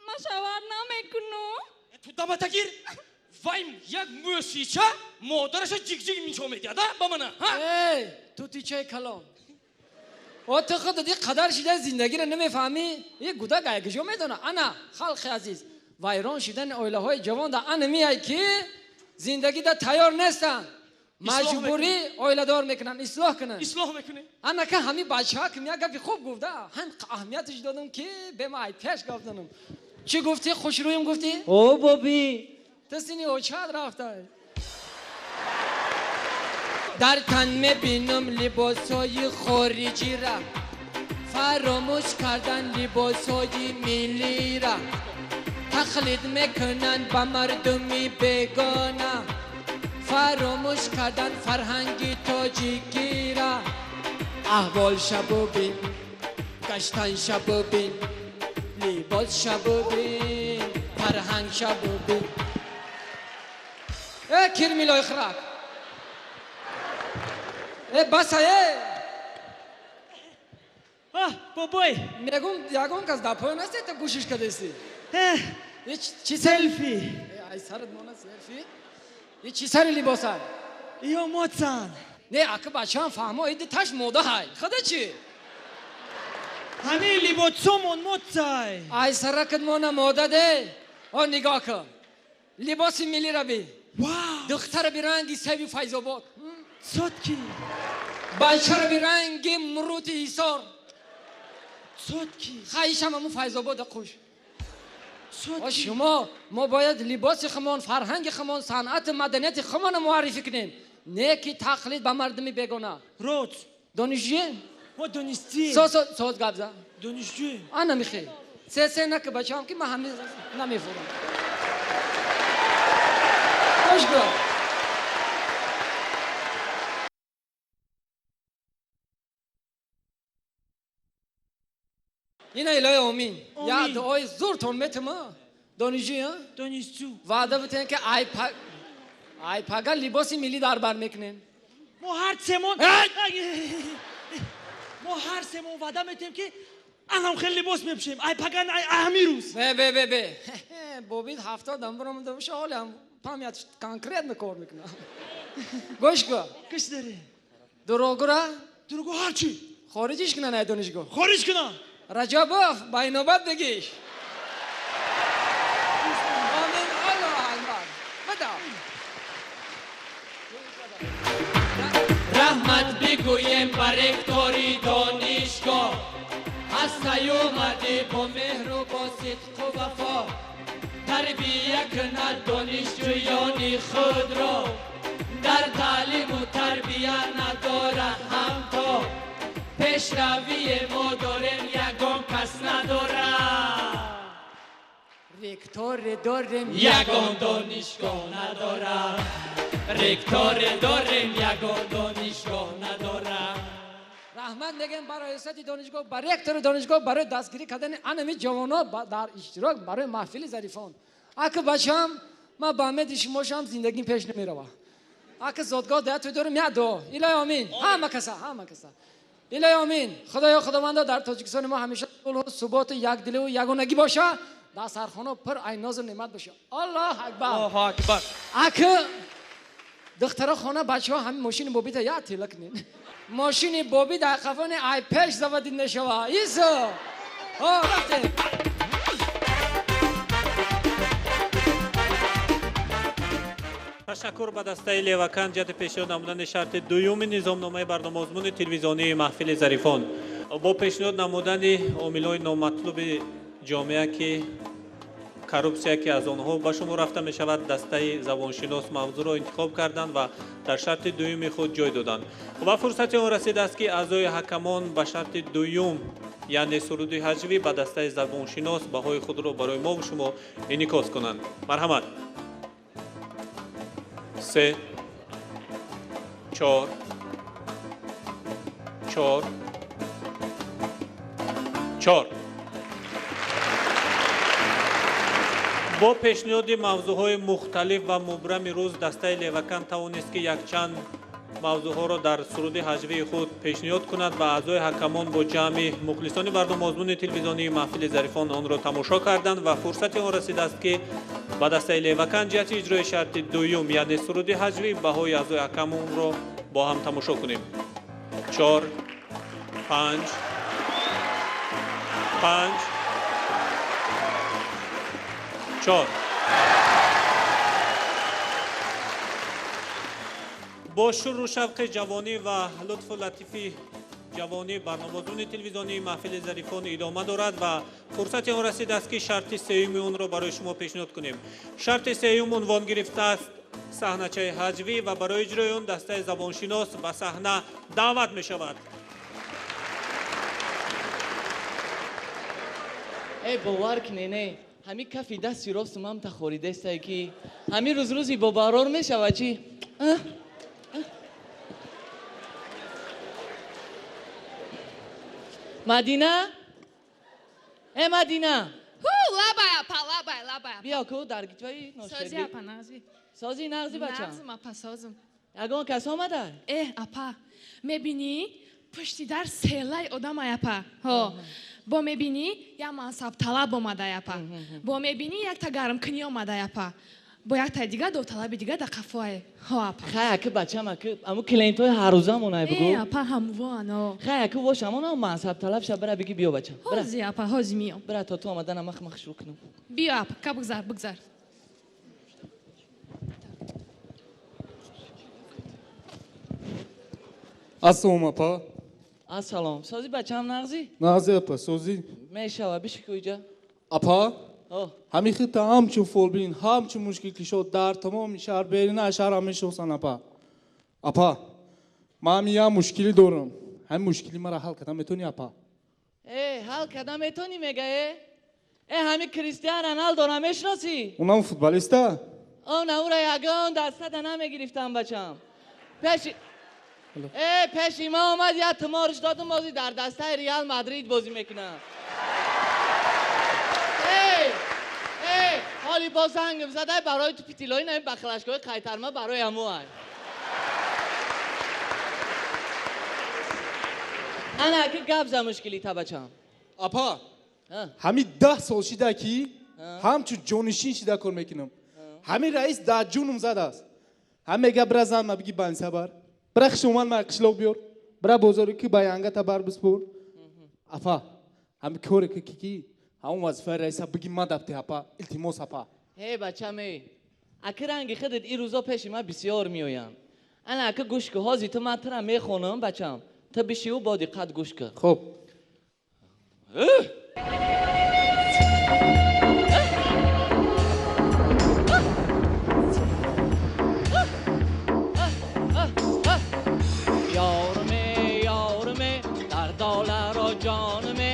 ман шавҳар намекунам. Ту дамата гир. Вай як мӯсича модараша ҷигҷиг нишон медиҳад, а ба мана, ҳа? Эй, тутичаи калон. О, ту худат ин қадар шида зиндагиро намефаҳмӣ? Ин гудак айгижо медона. Ана, халқи азиз, вайрон шидани оилаҳои ҷавон да ана меяй ки зиндагида тайёр нестанд. Маҷбурӣ оиладор мекунанд, ислоҳ кунанд. Ислоҳ мекунем. Анака ҳами бачаҳа ки як гапи хуб гуфта, ҳам аҳамияташ додам ки бема ай пеш гап занам. Чӣ гуфтӣ? Хушрӯем гуфтӣ? О, боби. Ту сини очат рафтай. Дар тан мебинам либосҳои хориҷира, фаромӯш кардан либосҳои миллира, тақлид мекунанд ба мардуми бегона, фаромӯш кардан фарҳанги тоҷикира. Аҳвол шабубин, гаштан шабубин, либос шабубин, фарҳанг шабубин. Э, кирмилои хирак. Э, баса, э! А, бобой. Мегум, ягон кас дар поён аст, это гӯшиш кадести. Э, Э, чи селфи. Э, ай сарат мона селфи. Э, чи сари либоса? Ё моцан. Не, ака бачаам фаҳмо, иди таш мода ҳай. Худа чи? Ҳамин либосомон моцай. Ай саракат мона мода де. О, нигоҳ кун. Либоси миллира би. Духтара би ранги севи Файзобод. Сотки. Бачара би ранги мурути Ҳисор. Сотки. Хаишам аму Файзобода қуш. О, шумо мо бояд либоси хумон, фарҳанги хумон, санъату маданияти хумонро муаррифӣ кунем, не ки тақлид ба мардуми бегона. Роз. Донишҷӯем? Мо донишҷӯем. Соз, соз гап за. Донишҷӯем. Ана михе. Се се наки бачаам ки ман ҳами намефурам. Гӯш кун. Ина илоҳи омин. Я дуои зуртон метима. Донишҷӯ, а? Донишҷӯ. Ваъда битен ки ай пага либоси миллӣ дар бар мекунем. Мо ҳар семон мо ҳар семон ваъда метиҳем ки анам хеле либос мепӯшем. Ай пага, ай ҳамин рӯз. Бе, бе, бе, бе. Бобит 70 баромада боша, ҳоле ҳам память конкретно кор мекунам. Гӯш кун. Гӯш даре. Дурӯғгӯра? Дурӯғгӯ ҳар чӣ? Хориҷиш кунан ай донишгоҳ. Хориҷ кунан. Раҷабов, ба инобат бигиш. Амин, Аллоҳ акбар. Бада. Раҳмат бигӯем ба ректори донишгоҳ, ҳастаю марди бо меҳру бо сидқу вафо, тарбия кунад донишҷӯёни худро, дар таълиму тарбия надорад ҳамто. Пешравие мо дорем, ягон кас надорад. Ректоре дорем, ягон донишгоҳ надорад. Ректоре дорем, ягон донишгоҳ надорад. Раҳмат мегӯем ба раёсати донишгоҳ, ба ректори донишгоҳ барои дастгирӣ кардани анами ҷавонҳо дар иштирок барои маҳфили зарифон. Аки бачаам, ман ба умеди шумо шам, зиндагим пеш намерава. Аки зодгоҳ даяту дорем, як дуо. Илоҳи омин. Ҳама каса, ҳама каса. Илоҳи омин. Худоё худовандо, дар Тоҷикистони мо ҳамеша сулҳу суботу якдиливу ягонагӣ боша, дастархоно пур айнозу неъмат боша. Аллоҳ акбар. Аллоҳу акбар. Аки духтаро хона бачаҳо ҳамин мошини бобита як тела кунед. Мошини боби дар қафони ай пеш заводид мешава. Исо! О, рафтем. Ташаккур ба дастаи Левакан ҷиҳати пешниҳод намудани шарти дуюми низомномаи барномаозмуни телевизионии маҳфили зарифон. Бо пешниҳод намудани омилҳои номатлуби ҷомеа, ки коррупсия, ки аз онҳо ба шумор рафта мешавад, дастаи забоншинос мавзӯъро интихоб карданд ва дар шарти дуюми худ ҷой доданд. Ва фурсати он расидааст, ки аъзои ҳакамон ба шарти дуюм, яъне суруди ҳаҷвӣ, ба дастаи забоншинос баҳои худро барои мову шумо инъикос кунанд. Марҳамат. 3, 4, 4, 4. Бо пешниҳоди мавзӯъҳои мухталиф ва мубрами рӯз дастаи Левакан тавонист, ки якчанд мавзӯъҳоро дар суруди ҳаҷвии худ пешниҳод кунад ва аъзои ҳакамон бо ҷамъи мухлисони барномаозмуни телевизионии маҳфили зарифон онро тамошо карданд ва фурсати он расидааст, ки ба дастаи Левакан ҷиҳати иҷрои шарти дуюм, яъне суруди ҳаҷвӣ, баҳои аъзои ҳакамонро бо ҳам тамошо кунем. 4, 5, 5, 4. Бо шуру шавқи ҷавонӣ ва лутфу латифи ҷавонӣ барномаозмуни телевизионии маҳфили зарифон идома дорад ва фурсати он расидааст, ки шарти сеюми онро барои шумо пешниҳод кунем. Шарти сеюм унвон гирифтааст саҳначаи ҳаҷвӣ ва барои иҷрои он дастаи забоншинос ба саҳна даъват мешавад. Э, бовар кунед, не, ҳамин кафи дасти росту ман тахоридестае, ки ҳамин рӯз рӯзи бобарор мешавад чӣ? Мадина? Э, Мадина! Ҳу, лабай, апа, лабай, лабай. Биё ку дар гитваи ношерби. Сози, апа, нағзи. Сози, нағзи, бачам? Нағзим, апа, созим. Ягон кас омада? Э, апа, мебинӣ, пушти дар селаи одамай, апа. Ҳо. Бо мебинӣ, як мансабталаб омадай, апа. Бо мебинӣ, якта гармкунӣ омадай, апа. Бо яктай дига довталаби дига дар қафое. Ҳо, апа. Хай, аки бачам, аки аму клиентҳои ҳаррӯзамонай бугу. Э, апа, ҳамвоан, о. Хай, аки вош ҳамон мансабталаб ша, бира биги биё, бачам. Ҳози, апа, ҳози миём. Бира то ту омаданам мах мах шурӯъ кунам. Биё, апа, ка бигзар, бигзар. Ассалом, апа. Ассалом. Сози, бачам, нағзӣ? Нағзӣ, апа, сози. Мешава, биши ку иҷа. Апа, ҳамин хита ҳамчун фолбин, ҳамчун мушкилкушо дар тамоми шаҳр, берина шаҳр ҳам мешиносанд, апа. Апа, ман ҳамин як мушкилӣ дорам. Ҳамин мушкили маро ҳал кардан метавонӣ, апа? Э, ҳал кардан метавонӣ, мега, э? Э, ҳамин Кристиан Роналдоро мешиносӣ? Унам футболиста? Он ура ягон дастада намегирифтам, бачам. Пеши Э, пеши ма омад, як тумориш додум, бозӣ дар дастаи Реал Мадрид бозӣ мекунам. Эй, эй, ҳоли боз зангм задай барои ту питилои нами бахлашгоҳи қайтарма барои ҳамо ай. Ана аки гап за мушкили та, бачам. Апа, ҳамин 10 сол шида, ки ҳамчун ҷонишин шида кор мекунам. Ҳамин раис дар ҷунум задааст. Ҳам мега, бира зан ма биги банса бар. Бира хишоман ма қишлоқ биёр. Бира бозори ки ба янгата бар биспур. Апа, ҳамин коре ки ки ҳамон вазифаи раиса биги ма дабте, апа, илтимос, апа. Ҳе, бачам, эй. Аки ранги худат ин рӯзо пеши ман бисёр меоянд. Ана аки гӯш ку, ҳози ту ман тура мехонам, бачам. Ту бишиву бо диққат гӯш кун. Хуб. Ёрме, ёрме, дар доларо ҷонме,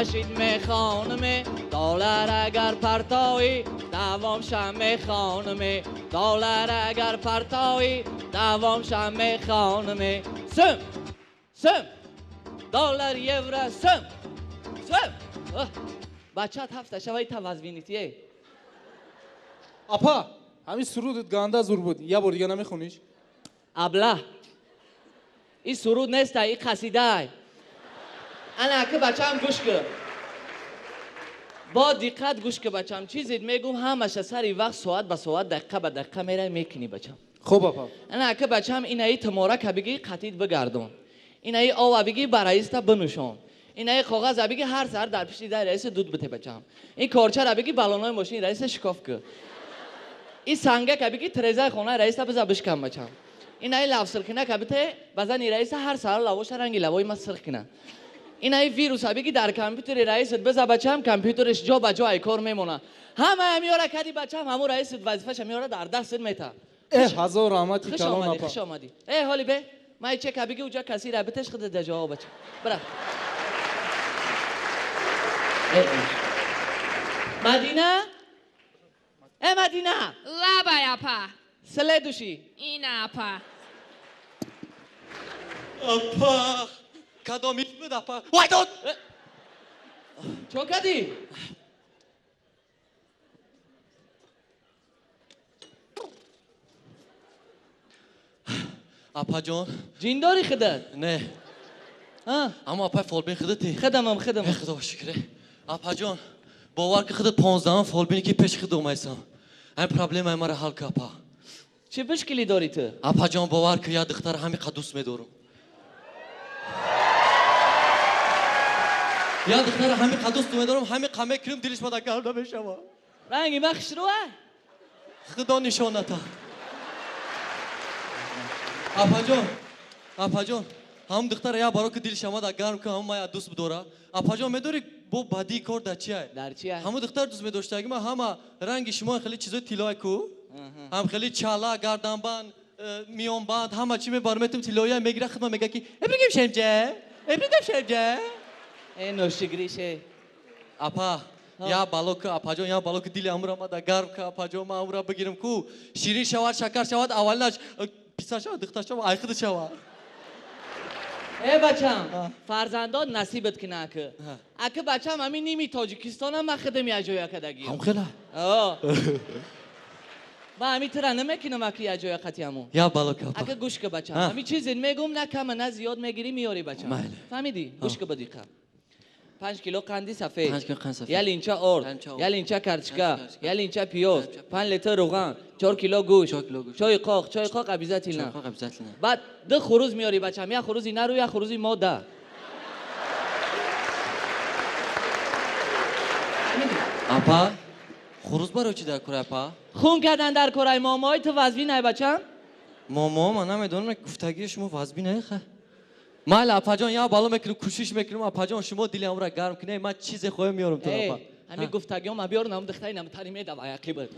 Нашид мехонаме, доллар агар партоӣ, давом ша мехонаме, доллар агар партоӣ, давом ша мехонаме. Сум! Сум! Доллар, евро, сум! Сум! Бачаат ҳафта шавай тавазвинитие. Апа, ҳамин сурудат ганда зур буд. Я бор дига намехониш? Аблаҳ. Ин суруд неста, ин қасидаай. Ана ака бачаам гӯш кун. Бо диққат гӯш кун бачаам. Чизет мегум ҳамаша сари вақт соат ба соат дақиқа ба дақиқа мерай мекунӣ бачам. Хуб апа. Ана ака бачаам инаи туморака бигӣ қатид бигардон. Инаи ова бигӣ ба раиста бинӯшон. Инаи коғаза бигӣ ҳар саҳар дар пишти даи раиса дуд бите бачаам. Ин корчара бигӣ баллонҳои мошини раиса шикоф кун. Ин сангака бигӣ тирезаи хонаи раиса биза бишкан бачаам. Инаи лавсирхинака бите ба зани раиса ҳар саҳар лавоша ранги лавои ма сирх кина. Инаи вируса бигӣ дар компютери раисат биза бачаам, компютериш ҷо ба ҷо ай кор мемона. Ҳамая меёра кади бачаам, ҳамун раисат вазифаша меёра дар дастат мета. Э, ҳазор раҳмати Хуш калон омадӣ, апа. хуш омадӣ. Э, ҳоли бе, май чека бигӣ уҷа касира битеш худа да ҷавоб бача. Бира. Мадина? Э, Мадина! Лабай, апа. Следующий. Ина, апа. Апа, кадом иш буд апа? Вай дод! Чо кардӣ? Апаҷон. Ҷин дорӣ худат? Не. Аммо апай фолбин худати? Худамам, худам. Э, худо шукр. Апаҷон, бовар ки худат 15 фолбини ки пеши худ омайсам. Ҳамин проблемаи маро ҳал ку апа. Чӣ мушкилӣ дорӣ ту? Апаҷон, бовар ки як духтара ҳамин қад дӯст медорам. Як духтара ҳамин қад дӯст медорам, ҳамин қад мекунам, дилиш мада гарм намешава. Ранги ман хушрӯа? Худо нишоната. Апаҷон, апаҷон, ҳам духтара як баро ки дилиш омада гарм ку, ҳам мая дӯст бидора. Апаҷон, медорӣ бо бадии кор дар чиай? Дар чиай? Ҳамун духтар дӯст медоштаги ман ҳама ранги шумо хеле чизои тиллои ку, ҳам хеле чала, гарданбанд, миёнбанд, ҳама чи мебарам, метум тиллоия мегира, худма мега ки эбригим шемҷа, эбригим шемҷа. Э, ношигрише. Апа, я бало ку, апаҷон, я бало ку дили амура мада гарм ку, апаҷон, ман амура бигирам ку, ширин шавад, шакар шавад, аввалинаш писар шавад, духтар шавад, ай худ шавад. Э, бачам, фарзандон насибат кина ака. Ака бачам, ҳамин ними Тоҷикистонам ман худам як ҷоя кадагиям. Ҳам хела? О. Ман ҳамин тира намекунам ака як ҷоя қатияму. Я бало ку, апа. Ака гӯш ку бачам, ҳамин чизе мегум на кама на зиёд мегирӣ меёрӣ бачам. Фаҳмидӣ? Гӯш ку ба диққат. 5 кило қанди сафед, 5 кило қанди сафед, як линча орд, як линча картошка, як линча пиёз, 5 литр равған, 4 кило гӯшт, чойи қоқ, чойи қоқ обязательно. Чойи қоқ обязательно. Баъд 2 хуруз меёрӣ бачам, як хурузи нару, як хурузи мода. Апа, хуруз барои чӣ дар кора, апа? Хун кардан дар кораи момои ту вазбин ай бачам? Момо, ман намедонам, гуфтагии шумо вазбин ай ха. Майли, апаҷон, як бало мекунам, кӯшиш мекунам, апаҷон, шумо дили амра гарм кунед, ман чизе хоҳам меёрам ту, апа. Ҳамин гуфтагиём ма биёр, нам духтари намтари медав аяқибат.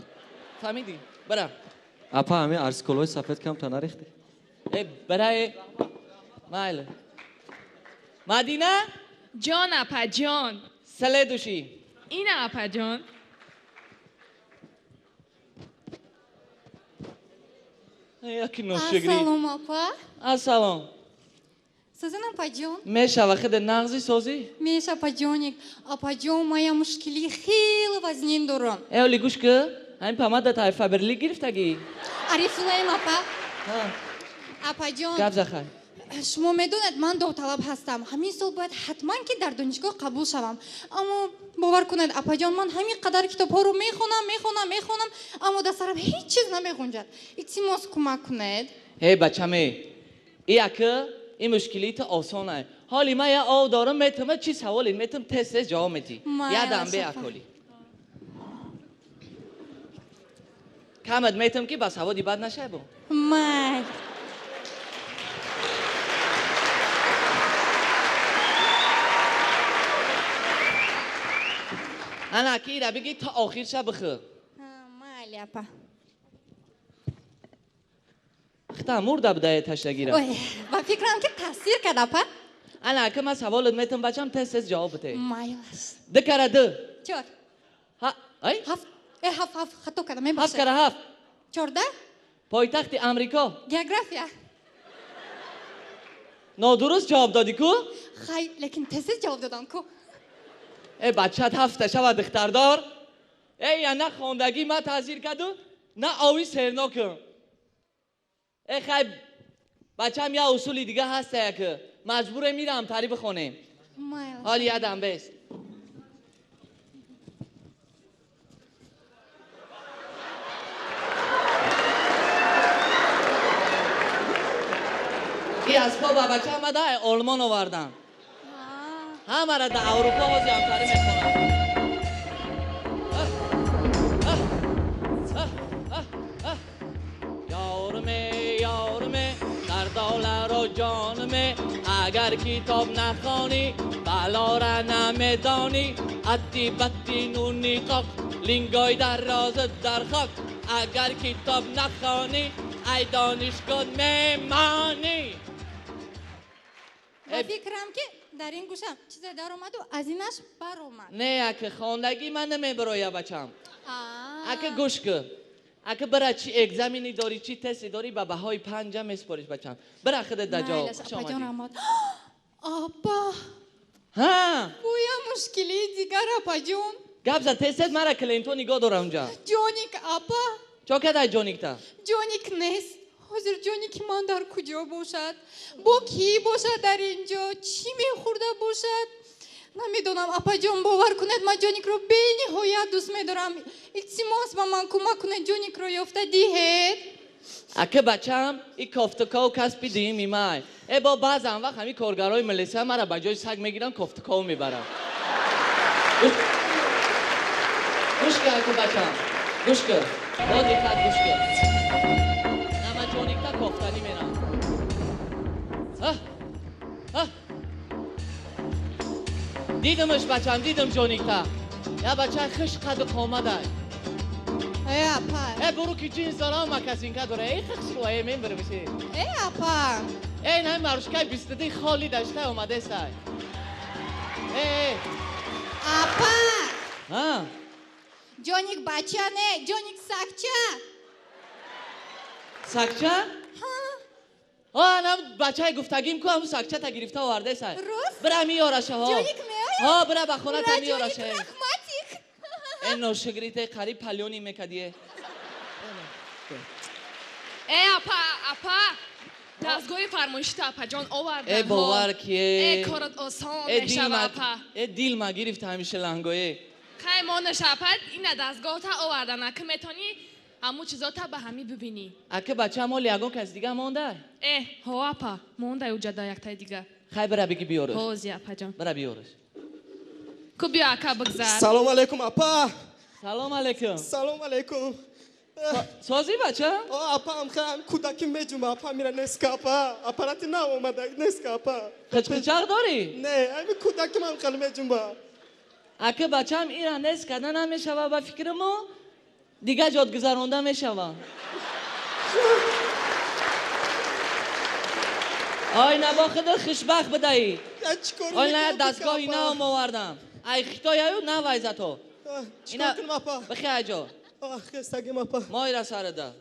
Фаҳмидӣ? Бара. Апа, ҳамин арзколои сафед камта нарехтӣ? Э, барае. Майли. Мадина? Ҷон, апа, ҷон. Следующий. Ина, апа, ҷон. Яки ношигрӣ. Ассалом, апа. Ассалом. Созин, апаҷон? Мешава худ нағзи созӣ? Меша, апаҷоник. Апаҷон, ман мушкили хеле вазнин дорам. Э, оли гӯш ку, ҳамин помада тай Фаберлик гирифтагӣ? Арифлейм, апа. Апаҷон. Гап захай. Шумо медонед, ман довталаб ҳастам. Ҳамин сол бояд ҳатман ки дар донишгоҳ қабул шавам. Аммо бовар кунед, апаҷон, ман ҳамин қадар китобҳоро мехонам, мехонам, мехонам, аммо дар сарам ҳеҷ чиз намеғунҷад. Илтимос кӯмак кунед. Э, бачаме, и ака, ин мушкилии ту осон ай. Ҳоли ман як ов дорам, метама чи саволе метам тез тез ҷавоб медиҳӣ. Як дам бе аколи. Камат метам ки ба саводи бад нашай бо. Май. Ана ки ира бигӣ то охир ша бихӯр. Майли, апа. Хита мурда будае таштагира. Ой, ба фикрам ки таъсир кард, апа. Ана ака ман саволат метам бачам тез тез ҷавоб бите. Майлаш. Ду кара ду. Чор. Ҳа, ай? Ҳафт. Э, ҳафт, ҳафт, хато кардам, Ҳафт мебахшед. кара ҳафт. 14. Пойтахти Амрико. География. Нодуруст ҷавоб додӣ ку? Хай, лекин тез тез ҷавоб додам ку. Э, бачат ҳафта шава духтардор. Э, я на хондагӣ ма таъсир карду, на ови сернокам. Э, хай, бачам я усули дига ҳаста яке. Маҷбуре мирам тари бихонем. Майлаш. Ҳоли ядам бес. И асбоб ба бача омада Олмон овардан. Ҳамара дар Аврупо ҳози ҳамтарӣ мехонанд. Ёруме, ёруме, дардоларо ҷонуме, агар китоб нахонӣ, балора намедонӣ, атти батти нуни қоқ, лингой дар роза дар хок, агар китоб нахонӣ, ай донишгоҳ мемонӣ. Ба фикрам ки дар ин гӯша чизе даромаду аз инаш баромад. Не, ака хондагӣ ман намебароя бачам. Аа. Ака гӯш кун. Ака бира чи экзамени дорӣ, чи тести дорӣ, ба баҳои панҷа месупориш бачам. Бира худат дар ҷавоб. Майлаш, Хуш апаҷон омадӣ. раҳмат. Апа, Ҳа, боя мушкилии дигар, апаҷон. Гап зад тез тез мара клиентҳо нигоҳ дорам унҷа. Ҷоник, апа, Чо кадай ҷоникта? ҷоник нест. Ҳозир ҷоники ман дар куҷо бошад? Бо кӣ бошад дар ин ҷо? Чӣ мехӯрда бошад? Намедонам, апаҷон, бовар кунед, ман ҷоникро бениҳоят дӯст медорам. Илтимос, ба ман кӯмак кунед, ҷоникро ёфта диҳед. Ака бачам, и кофтуков касби дуюми май. Э, бо баъзан вақт ҳамин коргарои милисия мара ба ҷои саг мегиранд, кофтуков мебаранд. Гӯш кун, ака бачам. Гӯш кун. Бо диққат гӯш кун. Нама ҷоникта кофтанӣ мерам. Ҳа? Ҳа? Дидимш бачам, дидим ҷоникта. Я бача хиш қаду қомадай. Э, апа. Э, буру ки ҷинс дора, макасинка дора. Э, хишру, э, мен бирмиши. Э, апа. Э, ин ҳами марушкаи бистуди холи даштай омадесай. Э, э. Апа! Ҳа? Ҷоник бача не, ҷоник сагча. Сагча? Ҳа. О, анам бачаи гуфтагим ку ҳамун сагчата гирифта овардесай. Рост? Бира миёраша, ҳо. Ҷоник меояд? Ҳо, бира ба хона та Ура, миёраша. Ҷоник, раҳматик. Э, ношукрите, қариб палёни мекадие. Э, апа, апа, дастгоҳи фармоишита апаҷон овардан. Э, бовар ки, э. Э, корот осон Э, мешава, дилма, апа. э, дилма гирифта ҳамиша лангое. Хай монаша, апа, ина дастгоҳта овардан, ака метонӣ ҳамун чизота ба ҳамӣ бибинӣ. Ака бачам ҳоли ягон кас дига монда? Э, ҳо, апа, монда уҷада яктаи дига. Хай бира биги биёраш. Ҳози, апаҷон. Бира биёраш. Ку биё, ака, бигзар. Салом алейкум, апа. Салом алейкум. Салом алейкум. Созӣ, бача? О, апа, амхам кӯдаки меҷума, апа, мира неска, апа. Аппарати нав омада, неска, апа. Қичқичақ дорӣ? Не, ами кӯдаки ман хеле меҷумба. Ака бачам ира нест карда намешава ба фикриму дига ҷод гузаронда мешава. Ой, набо худат хушбахт бидаӣ. Ой, на дастгоҳи навам овардам. Ай хитояю навай зато. Чикор кунам, апа? Бихе айҷо. Хестагим, апа. Мойра сарада.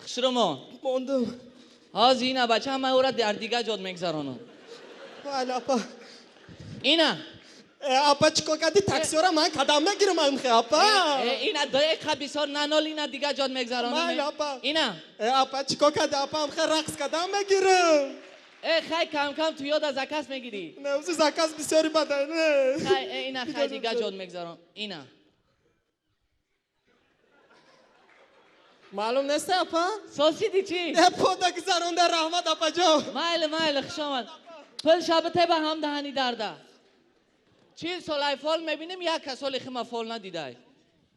Хушрумон. Мондам. Ҳозир ина бачам ман ӯра дар дига ҷод мегузаронам. Вале, апа. Ина. Э, апа, чикор кардӣ? Таксиёра ман кадам мегирам, амхе, апа. Э, ина доеқа бисёр нанол, ина дига ҷод мегузаронам. Майли, апа. Ина. Э, апа, чикор кардӣ, апа, амхе рақс кадам мегирам. Э, хай кам-кам ту ёда заказ мегирӣ. Не, узи заказ бисёри бада, не. Хай, э, ина хай дига ҷод мегузарон. Ина. Маълум нест, апа? Сосиди чӣ? Э, пода гузаронда, раҳмат, апаҷон. Майли, майли, хуш омад. Пул шабате ба ҳам даҳани дарда. 40 сол ай фол мебинем, як касоли хима фол надидай.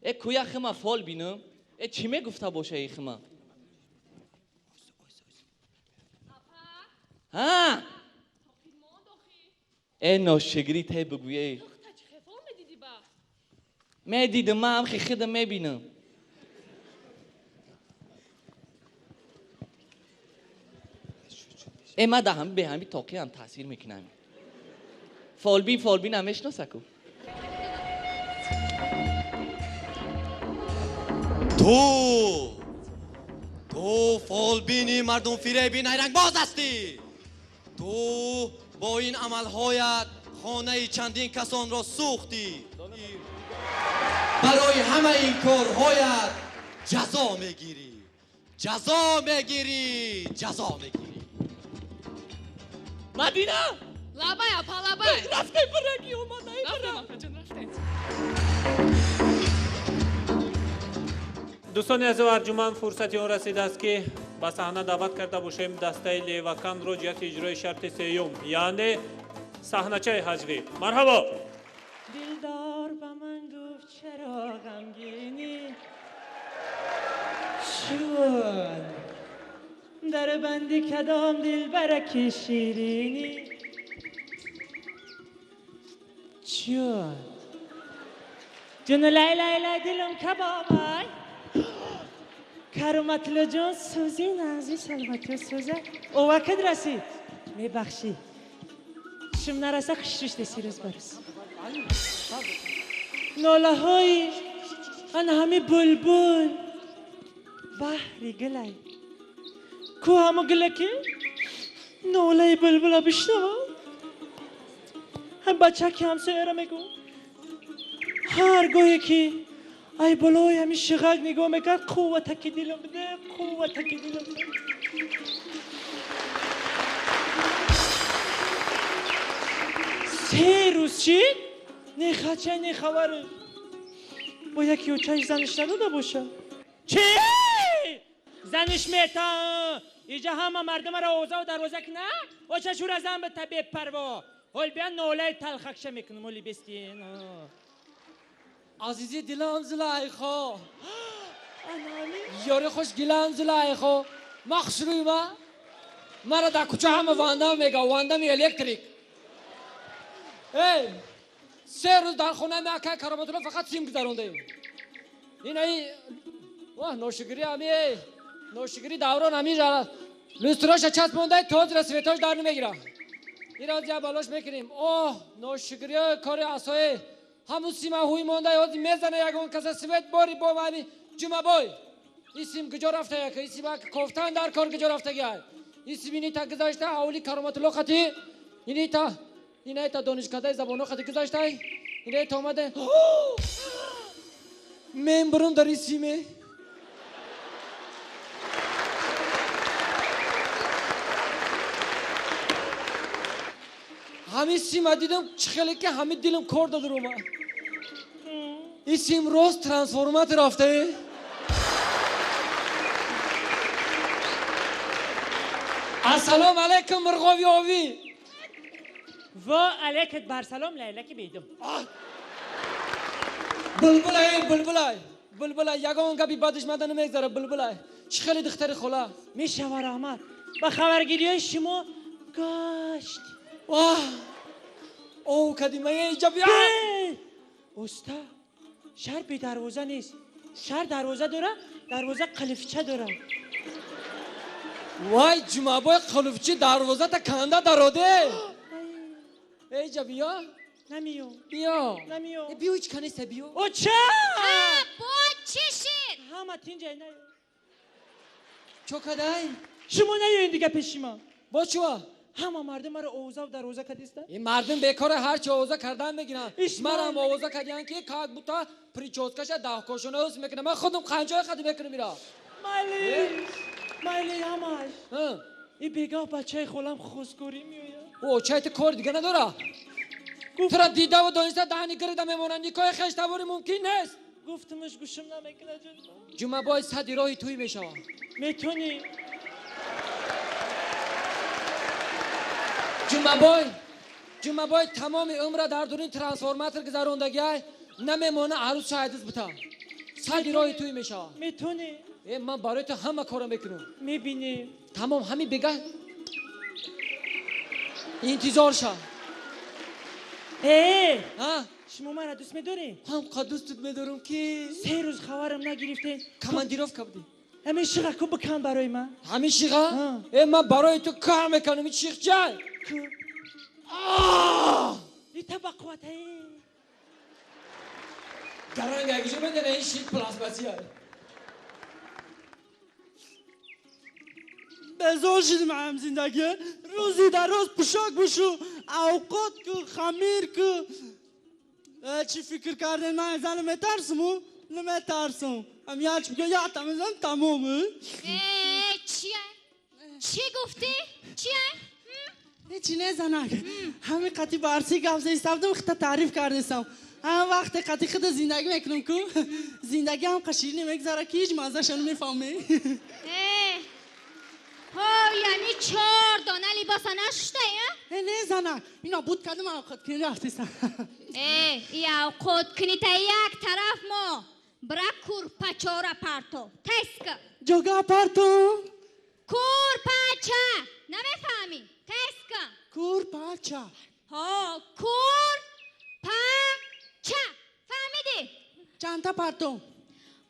Э, куя хима фол бинам? Э, чӣ мегуфта боша и хима? Ҳа? Э, ношигрӣ те бигӯе. Медидам, ман ҳам хидам мебинам. Э, ман да ҳами бе ҳами тоқиам таъсир мекунам. Фолбин, фолбин ҳам мешиноса ку. Ту фолбини мардумфиреби найрангбоз ҳастӣ. Ту бо ин амалҳоят хонаи чандин касонро сӯхтӣ. Барои ҳамаи ин корҳоят ҷазо мегирӣ, ҷазо мегирӣ, ҷазо мегирӣ. Мадина! Лабай, апа, лабай. Рафтем, бираги омадай. Рафтем, апаҷон, рафтем. Дӯстони азиз арҷуманд, фурсати он расидааст, ки ба саҳна даъват карда бошем дастаи Леваканро ҷиҳати иҷрои шарти сеюм, яъне саҳначаи ҳаҷвӣ. Марҳабо! Дилдор ба ман гуфт: чаро ғамгинӣ? Чун дар банди кадом дилбараки ширинӣ? Чун ҷуну лай лай лай, дилам кабобай. Кароматулло ҷон, сӯзи нағзи, саломатиё, сӯза овакид расид. Мебахшӣ, шум нараса, хушрӯш деси. Рӯз ба рӯз нолаҳои ана ҳами булбул баҳри гулай ку. Ҳамо гула ки нолаи булбула бишнава. Ҳам бачаки ҳамсояра мегӯ, ҳар гоҳе ки ай болои ҳами шиғак нигоҳ мекард, қувватаки дилам биде, қувватаки дилам биде. 3 рӯз шид, не хача, не хабаре. Бо яки очаш заниш надода боша? Чи заниш мета? Иҷа ҳама мардумаро овозаву дарвоза кина, очашура зан бита, бепарво. Ҳол бия, нолаи талхакша мекунам, оли бестин. Азизи дилам Зулайхо, ёри хушгилам Зулайхо, ма хушрӯйма. Мара дар кӯча ҳама Вандам мега, Вандами электрик. Эй, 3 рӯз дар хонаи ма акай Кароматулло фақат сим гузарондаем. Инаи воҳ, ношукрӣ ами, ношукрӣ даврон ами люстроша часпондай, тозра светош дар намегира. Ира я балош мекунем. Оҳ, ношукриҳои кори асое, ҳамун сима ҳуй мондай, ҳозир мезана ягон каса свет бори бо ами. Ҷумабой, ин сим куҷо рафта яка? Ин сима кофтан дар кор, куҷо рафтагиай ин сим? Ини та гузашта ҳавли Кароматулло қати, ини та, инаи та донишкадаи забонҳо қати гузаштай, инаи та омаде мен бурум дар ин симе. Ҳамин сима дидам, чӣ хеле ки ҳамин дилам кор дод рума. Ин сим рост трансформатор рафтае. Ассалому алайкум, мурғови овӣ. Ва алайкат барсалом, лайлаки бедум. Булбулай, булбулай, булбулай, ягон гапи бадиш мада намегзара. Булбулай, чӣ хеле духтари хола. Мешава, раҳмат. Ба хабаргириҳои шумо гашт. Ваҳ, ов кадимае иҷа бия. Уста, шаҳр бедарвоза нест, шаҳр дарвоза дора, дарвоза қилифча дора. Вай, Ҷумабой, қулфчи дарвозата канда дароде. Эҷа биё. Намиё. Биё. Намиё. Биё, ҳеч канеста, биё. Оча. Бо чӣ шид? Ҳама тинҷай, наё. Чо кадай? Шумо наёин дига пеши ман. Бо чуа? Ҳама мардум маро овозаву дарвоза кадиста. Ин мардум бекора, ҳарчи овоза кардан мегиранд. Марам овоза кардиян, ки как будто прическаша даҳкошона ҳус мекунам. Ман худам қанҷои хади мекунам ира. Майли, майли, ҳамаш и бегаҳ бачаи холам хостгорӣ меояд. Очай ту кор дига надора? Тура дидаву дониста даҳани гирида мемонанд. Никоҳи хештаворӣ мумкин нест. Гуфтумаш, гӯшам намекунад, ҷон. Ҷумъабой, сади роҳи туй мешавад. Метонӣ. Ҷумъабой, Ҷумъабой, тамоми умра дар дуруни трансформатор гузарондагиай, намемона арӯз шаҳидиз бита. Сади роҳи туй мешавад. Метонӣ. Э, ман барои ту ҳама корро мекунам. Мебинем. Тамом, ҳамин бегаҳ интизор шав. Э, шумо мара дӯст медоред? Ҳам қа дӯстут медорам, ки 3 рӯз хабарам нагирифтем. Командировка будӣ. Ҳамин шиға ку бикан барои ман. Ҳамин шиға? Э, ман барои ту кор мекунам, ин шиғ чай. Ку. Ита ба қувват эй. Гаранг агиҷо медана ин шиғ пластмассия. Безор шидим ҳам зиндагӣ. Рӯзи дар рӯз пӯшок бушу, авқот ку, хамир ку. Чӣ фикр кардем, ман зана метарсуму? Наметарсум. Ам яч бигӯ, ята мезанам, тамом. Э, чия? Чӣ гуфтӣ? Чия? Ҳечи не, занак. Ҳамин қати барси гап зестабдум, хита таъриф кардесам. Ҳам вақте қати хида зиндагӣ мекунам ку, зиндагӣ ҳам қаширин мегзара, ки ҳеҷ маззаша намефаҳмӣ. Э, ҳо, яъни чор дона либоса нашуштаи, а? Э, не, занак, ино буд кардам, авқот кунӣ рафтесам. Э, и авқот кунита як тараф мо. Бира курпачора парто. Теска. Ҷога парто? Курпача. Намефаҳмӣ? Теска. Курпача. Ҳо, курпача. Фаҳмидӣ? Чандта парто?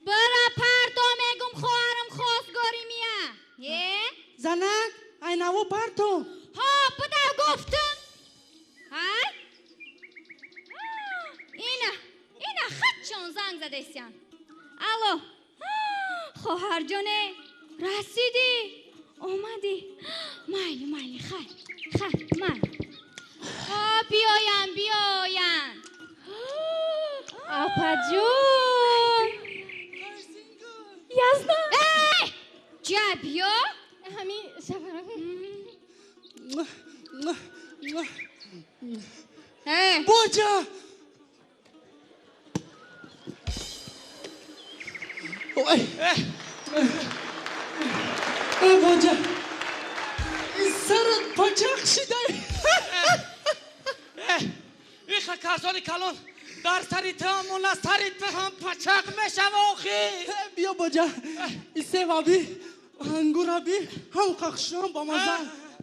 Бира парто мегум, хоҳарам хостгорӣ мия. Е? Занак, айнаво парто. Ҳо, буда гуфтум. Ҳай? Ина, ина хатчон занг задесян. Алло. Хоҳарҷоне, расидӣ? Омадӣ? Майли, майли, хайр, хайр, майли. Ҳо, биёян, биёян. Апаҷон! Язна! Эй! Ҷа биё. Ҳамин шафарам. Боҷа! Ой! Э, боҷа! Сарат пачақ шидай! Иха карсони калон дар сари ту ҳам на сари ту ҳам пачақ мешава охи. Биё, боҷа, исеваби, ангураби, ҳам қахшам ба маза.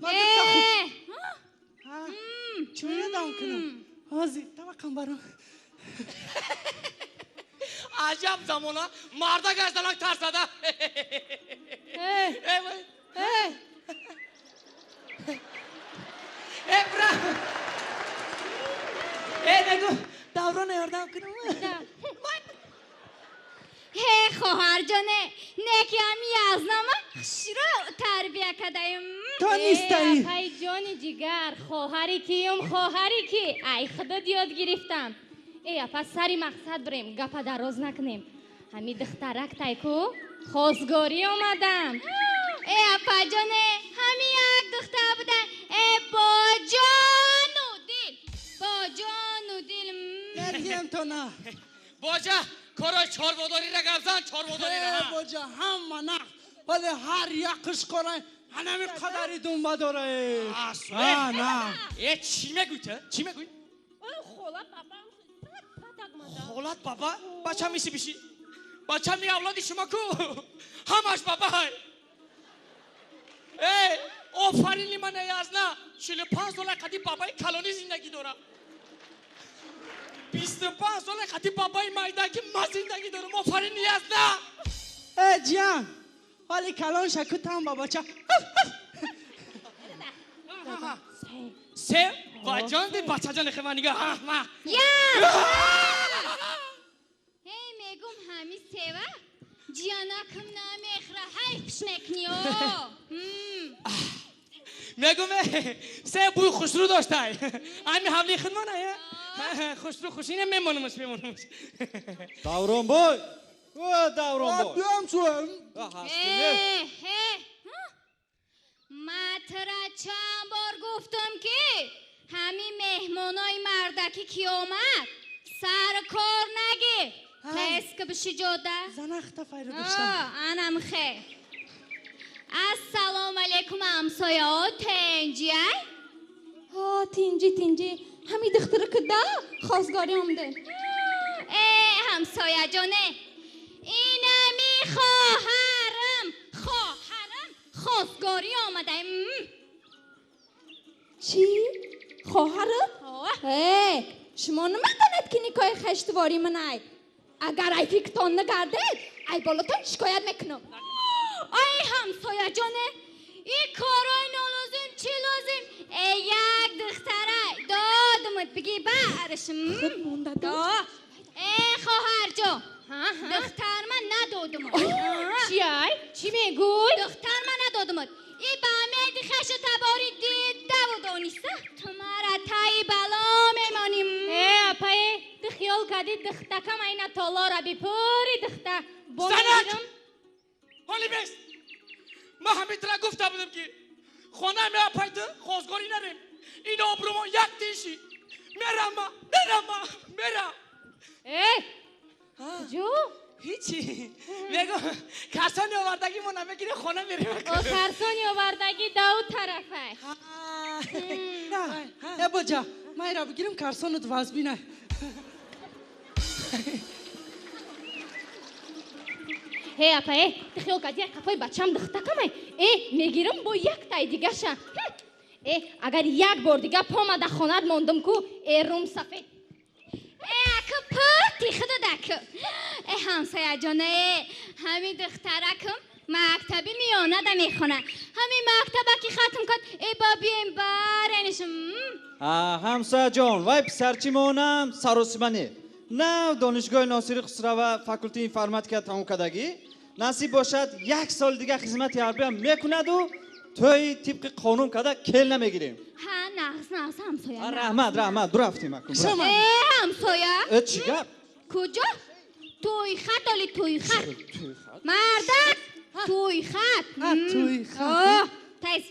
Э! Чӯя дам кунам? Ҳозир таваққам барам. Аҷаб замона, мардак аз занак тарсада. Э! Э! Э, бра! Э, нагу, даврона ёрдам кунам. Ҳе, хоҳарҷоне, неки ҳами язнама хушро тарбия кадаем. То нистаи. Апай ҷони ҷигар, хоҳари киюм, хоҳари ки? Ай худат ёд гирифтам. Э, апа, сари мақсад бирем, гапа дароз накунем. Ҳами духтарак тайку хостгорӣ омадам. Э, апаҷоне, ҳами як духтар буда. Э, боҷону дил, боҷону дил. Надиҳем то на. Боҷа, корои чорводориро гап зан, чорводориро. Э, боҷа, ҳама нақд, вале ҳар як қишқора ҳанами қадари думба дора. А, на. Э, чӣ мегӯй ту? Чӣ мегӯй? Хола баба. Холат баба? Бача миси биши. Бача ми авлоди шумо ку. Ҳамаш бабай. Э, офарини ман язна. 45 сола қади бабаи калонӣ зиндагӣ дорам. 25 сола қади бабаи майда ки ман зиндагӣ дорам. Офарини язна. Э, ҷиян, вале калон шаку там бабача. Се баҷон ди бачаҷон хема нига. Ма. Я! Эй, мегум ҳами сева? Ҷиянакам намехра, ҳайфш мекунӣ, о. Мегум, се бӯи хушрӯ доштай. Ами ҳавли хидмана, э? Хушрӯ хушина мемонамаш, мемонамаш. Давронбой! О, Давронбой! Биём чуем. Э, э. Ма тура чанд бор гуфтам, ки ҳамин меҳмонои мардакӣ ки омад, сар кор нагир. Теска биши ҷода. Занахта файра доштам. Анам хе. Ассалому алайкум, ҳамсояҳо, тинҷиай? Ҳо, тинҷи, тинҷи. Ҳамин духтара куда хостгорӣ омада. Э, ҳамсояҷоне, инами хоҳарам, хоҳарам хостгорӣ омада. Чӣ? Хоҳарат? Э, шумо намедонед, ки никоҳи хештворӣ манай. Агар ай фикртон нагардед, ай болотон шикоят мекунам. Эй ҳамсояҷоне, ин корҳои нолозим чӣ лозим? Э як духтара додумат биги барашм. Э хоҳарҷон, духтар ман надодумат. Чи ай? Чӣ мегӯй? Духтар ман надодумат. И ба умеди хашу табори дидаву дониста, ту мара таи бало мемоним. Э апае, ту хиёл кардӣ духтакам айна толора бипури духта. Бо Занак! мегирам. Ҳоли бест! Ман ҳамин тира гуфта будам ки хона меапайду хозгорӣ нарем. Ин обрӯмон як тинши. Мерам ма, мерам ма, мерам. Э! Куҷо? Ҳичи. Мегӯм, касони овардагӣ мо намегирем, хона мерем. О карсони овардагӣ дау тарафай. Э боҷа, ман ира бигирам карсонат вазбина. Э апа, э, ту хиёл кардӣ як қафои бачам духтакамай? Э, мегирам бо яктай дигаша. Э, агар як бор дига помада хонат мондум ку, э рум сафед. Э, аку пурти худадак. Э, ҳамсояҷона, э, ҳамин духтаракам мактаби миёнада мехона. Ҳамин мактаба ки хатм кард, э, ба бием баренишм. Ҳамсояҷон, вай писарчи монам саросимане. Нав донишгоҳи Носири Хусрава факултети информатика тамом кардагӣ. Насиб бошад, як соли дига хизмати ҳарбиам мекунаду тӯи тибқи қонун карда кел намегирем. Ҳа, нағз, нағз, ҳамсоя. Раҳмат, раҳмат, дурафтем акун. Э, ҳамсоя. Э, чӣ гап? Куҷо? Тӯй хат оли тӯй хат. Мардак, тӯй хат. Тӯй хат. О, тез.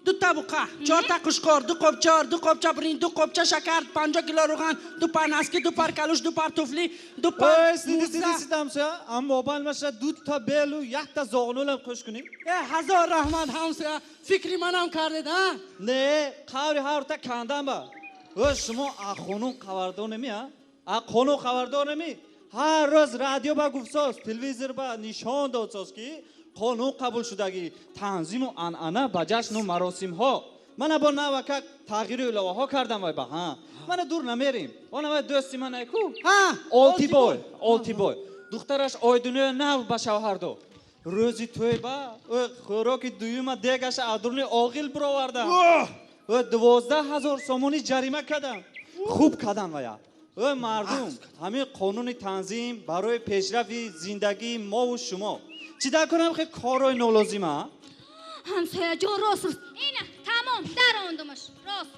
Ду табуқа, чор та қушқор, ду қопчор, ду қопча брин, ду қопча шакар, 50 кило руған, ду пар наски, ду пар калуш, ду пар туфли, ду пар Ой, сиди, сиди, мӯза. сиди, ҳамсоя. Ам мобайл маша ду та белу, як та зоғнулам қӯш кунем. Э, ҳазор раҳмат, ҳамсоя. Фикри манам кардед, а? Не, қаври ҳарта кандам ба. Ө, шумо а қонун хабардор неми, а? А қонун хабардор неми? Ҳар рӯз радио ба гуфтсоз, телевизор ба нишон додсоз ки қонун қабул шудагӣ, танзиму анъана ба ҷашну маросимҳо. Мана бо навакак тағйиру иловаҳо кардам вай ба, ҳа. Мана дур намерим. Она вай дӯсти ман ай ку? Олтибой, Олтибой. Духтараш Ойдуноя нав ба шавҳар дод. Рӯзи тӯй ба ӯ хӯроки дуюма дегаша аз дуруни оғил бировардам. Ӯ 12 000 сомонӣ ҷарима кардам. Хуб кардам вая. Ӯ мардум, ҳамин қонуни танзим барои пешрафи зиндагии мову шумо. Чӣ дар кунам хе корҳои нолозима? Ҳамсояҷон, рост, рост. Ина, тамом, дарондумаш. Рост.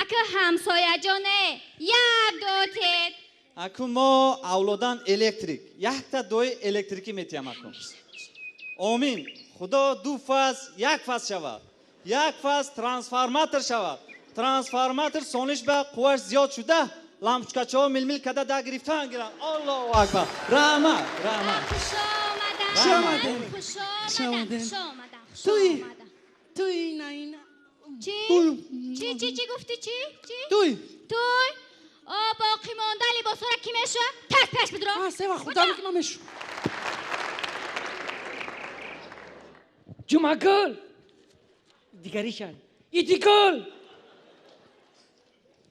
Ака ҳамсояҷоне, як ду тет. Аку мо авлодан электрик. Якта дои электрикӣ метиҳам аку. Омин. Худо ду фаз як фаз шавад. Як фаз трансформатор шавад. Трансформатор сониш ба қувваш зиёд шуда, лампочкачаҳо милмил карда да гирифтан гиранд. Аллоҳу акбар. Раҳмат, раҳмат. Хуш омадам. Хуш омадем. Хуш Хуш омадам. омадем. Хуш омадам. Хуш Туй. омадам. Туй, на, ина. Чӣ? Чӣ, чӣ, чӣ гуфтӣ, чӣ? Чӣ? Туй. Туй. О, боқӣ монда либосҳоро кӣ мешӯяд? Тез пеш бидро. А, сева, худам ки ман мешу. Ҷумъагул! Дигаришан. Идигул!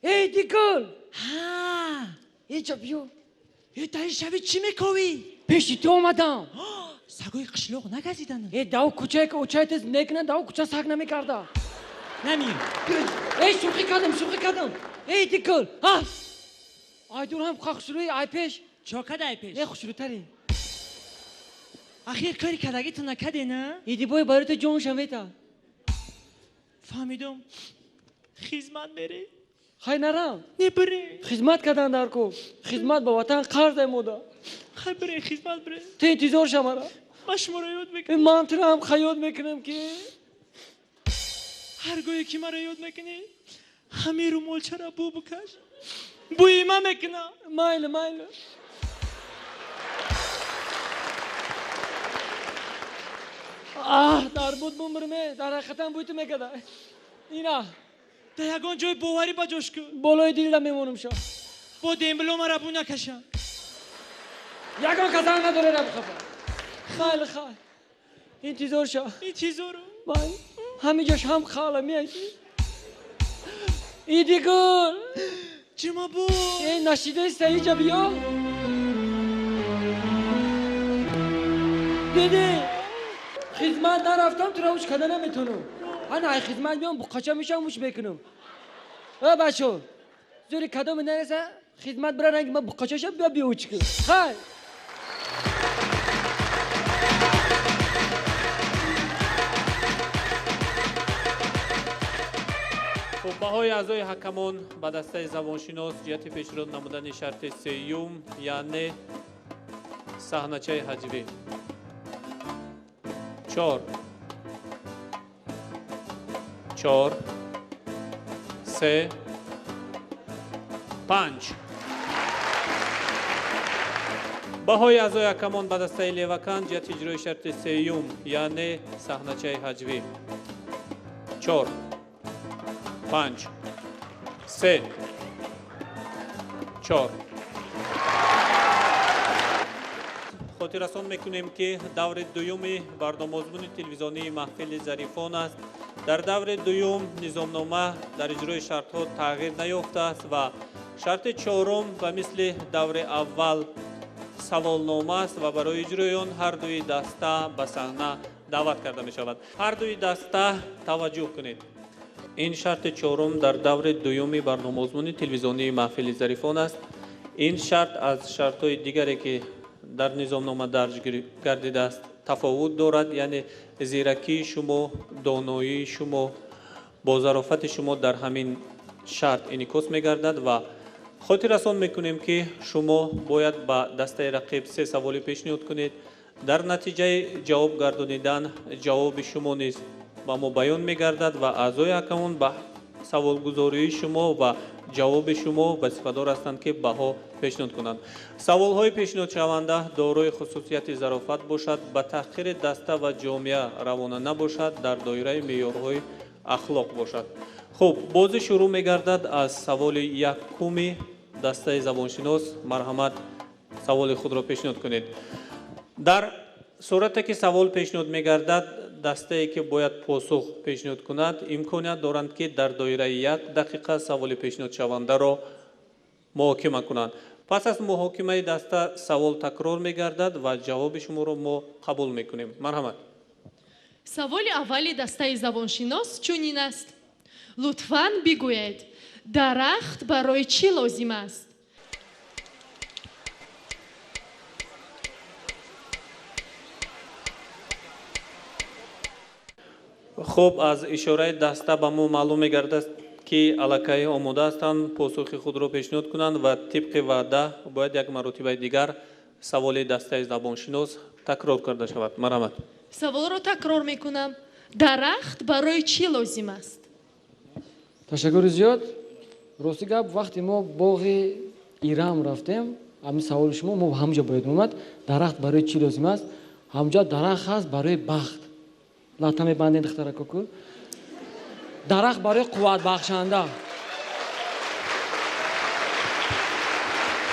Эй, Идигул! Ҳа. Эҷа биё. Э, дар ин шаби чӣ мековӣ? Пеши ту омадам. Сагои қишлоқ нагазидан. Э, дав кӯчае ки очае тез мекунанд, дав кӯча саг намекарда. Намиём. Эй, шӯхӣ кардам, шӯхӣ кардам. Эй, Идигул! Ҳа! Ай дур ҳам хушрӯи, ай пеш. Чо када ай пеш? Э, хушрӯтаре. Ахир кори кардагитон накаде, на? Идибой барои ту ҷонша мета. Фаҳмидум. Хизмат мерӣ? Хай нарам. Не бире. Хизмат кардан дар ку. Хизмат ба ватан қарз мода. Хай бире, хизмат бире. Ту интизор ша мара. Ман шуморо ёд мекунам. Ман туро ҳам хаёл мекунам ки Ҳар гоҳе ки маро ёд мекунӣ, ҳамин румолчаро бу бикаш. Бӯи ман мекунам. Майли, майли. Аҳ, дар буд бумирме, дар ҳақиқатан бӯи ту мекарда. Ина. Дар ягон ҷои боварӣ ба ҷош кун. Болои дилда мемонам ша. Бо дембило мара бу накашам. Ягон касам надоре ра бихафа. Хайли, хай. Интизор ша. Интизору. Майли. Ҳамин ҷош ҳам хала меяки. Идигул! Ҷумабу! Э, нашидаиста иҷа биё. Диди? Хизмат нарафтам, тура уч када наметонам. Ана ай хизмат миём, буқача мешам, уч мекунам. Э бачо, зури кадоми нареса, хизмат бира ранги ма буқача шам, биё биё уч кун. Хай! Хуб, баҳои аъзои ҳакамон ба дастаи забоншинос ҷиҳати пешниҳод намудани шарти сеюм, яъне саҳначаи ҳаҷвӣ. 4, 4, 3, 5. Баҳои аъзои ҳакамон ба дастаи Левакан ҷиҳати иҷрои шарти сеюм, яъне саҳначаи ҳаҷвӣ. 4, 5, 3, 4. Хотиррасон мекунем, ки даври дуюми барномаозмуни телевизионии маҳфили Зарифон аст. Дар даври дуюм низомнома дар иҷрои шартҳо тағйир наёфтааст ва шарти чорум ба мисли даври аввал саволнома аст ва барои иҷрои он ҳар дуи даста ба саҳна даъват карда мешавад. Ҳар дуи даста таваҷҷӯҳ кунед. Ин шарти чорум дар даври дуюми барномаозмуни телевизионии маҳфили Зарифон аст. Ин шарт аз шартҳои дигаре, ки дар низомнома дарҷ гардидааст, тафовут дорад, яъне зиракии шумо, доноии шумо, бо зарофати шумо дар ҳамин шарт инъикос мегардад ва хотиррасон мекунем, ки шумо бояд ба дастаи рақиб се саволе пешниҳод кунед. Дар натиҷаи ҷавоб гардонидан ҷавоби шумо низ ба мо баён мегардад ва аъзои ҳакамон ба саволгузории шумо ва ҷавоби шумо вазифадор ҳастанд, ки баҳо пешниҳод кунанд. Саволҳои пешниҳодшаванда дорои хусусияти зарофат бошад, ба таҳқири даста ва ҷомеа равона набошад, дар доираи меъёрҳои ахлоқ бошад. Хуб, бозӣ шурӯъ мегардад аз саволи якуми дастаи забоншинос. Марҳамат, саволи худро пешниҳод кунед. Дар сурате ки савол пешниҳод мегардад, дастае ки бояд посух пешниҳод кунад, имконият доранд, ки дар доираи як дақиқа саволи пешниҳодшавандаро муҳокима кунанд. Пас аз муҳокимаи даста савол такрор мегардад ва ҷавоби шуморо мо қабул мекунем. Марҳамат. Саволи аввали дастаи забоншинос чунин аст. Лутфан бигӯед, дарахт барои чӣ лозим аст? Хуб, аз ишораи даста ба мо маълум мегардад, ки аллакай омода ҳастанд посухи худро пешниҳод кунанд ва тибқи ваъда бояд як маротибаи дигар саволи дастаи забоншинос такрор карда шавад. Марҳамат. Саволро такрор мекунам. Дарахт барои чӣ лозим аст? Ташаккури зиёд. Рости гап, вақте мо боғи Ирам рафтем, ҳамин саволи шумо мо ҳамҷо бояд омад. Дарахт барои чӣ лозим аст? Ҳамҷо дарахт ҳаст барои бахт. Лата мебандем духтаракоку. Дарахт барои қувватбахшанда.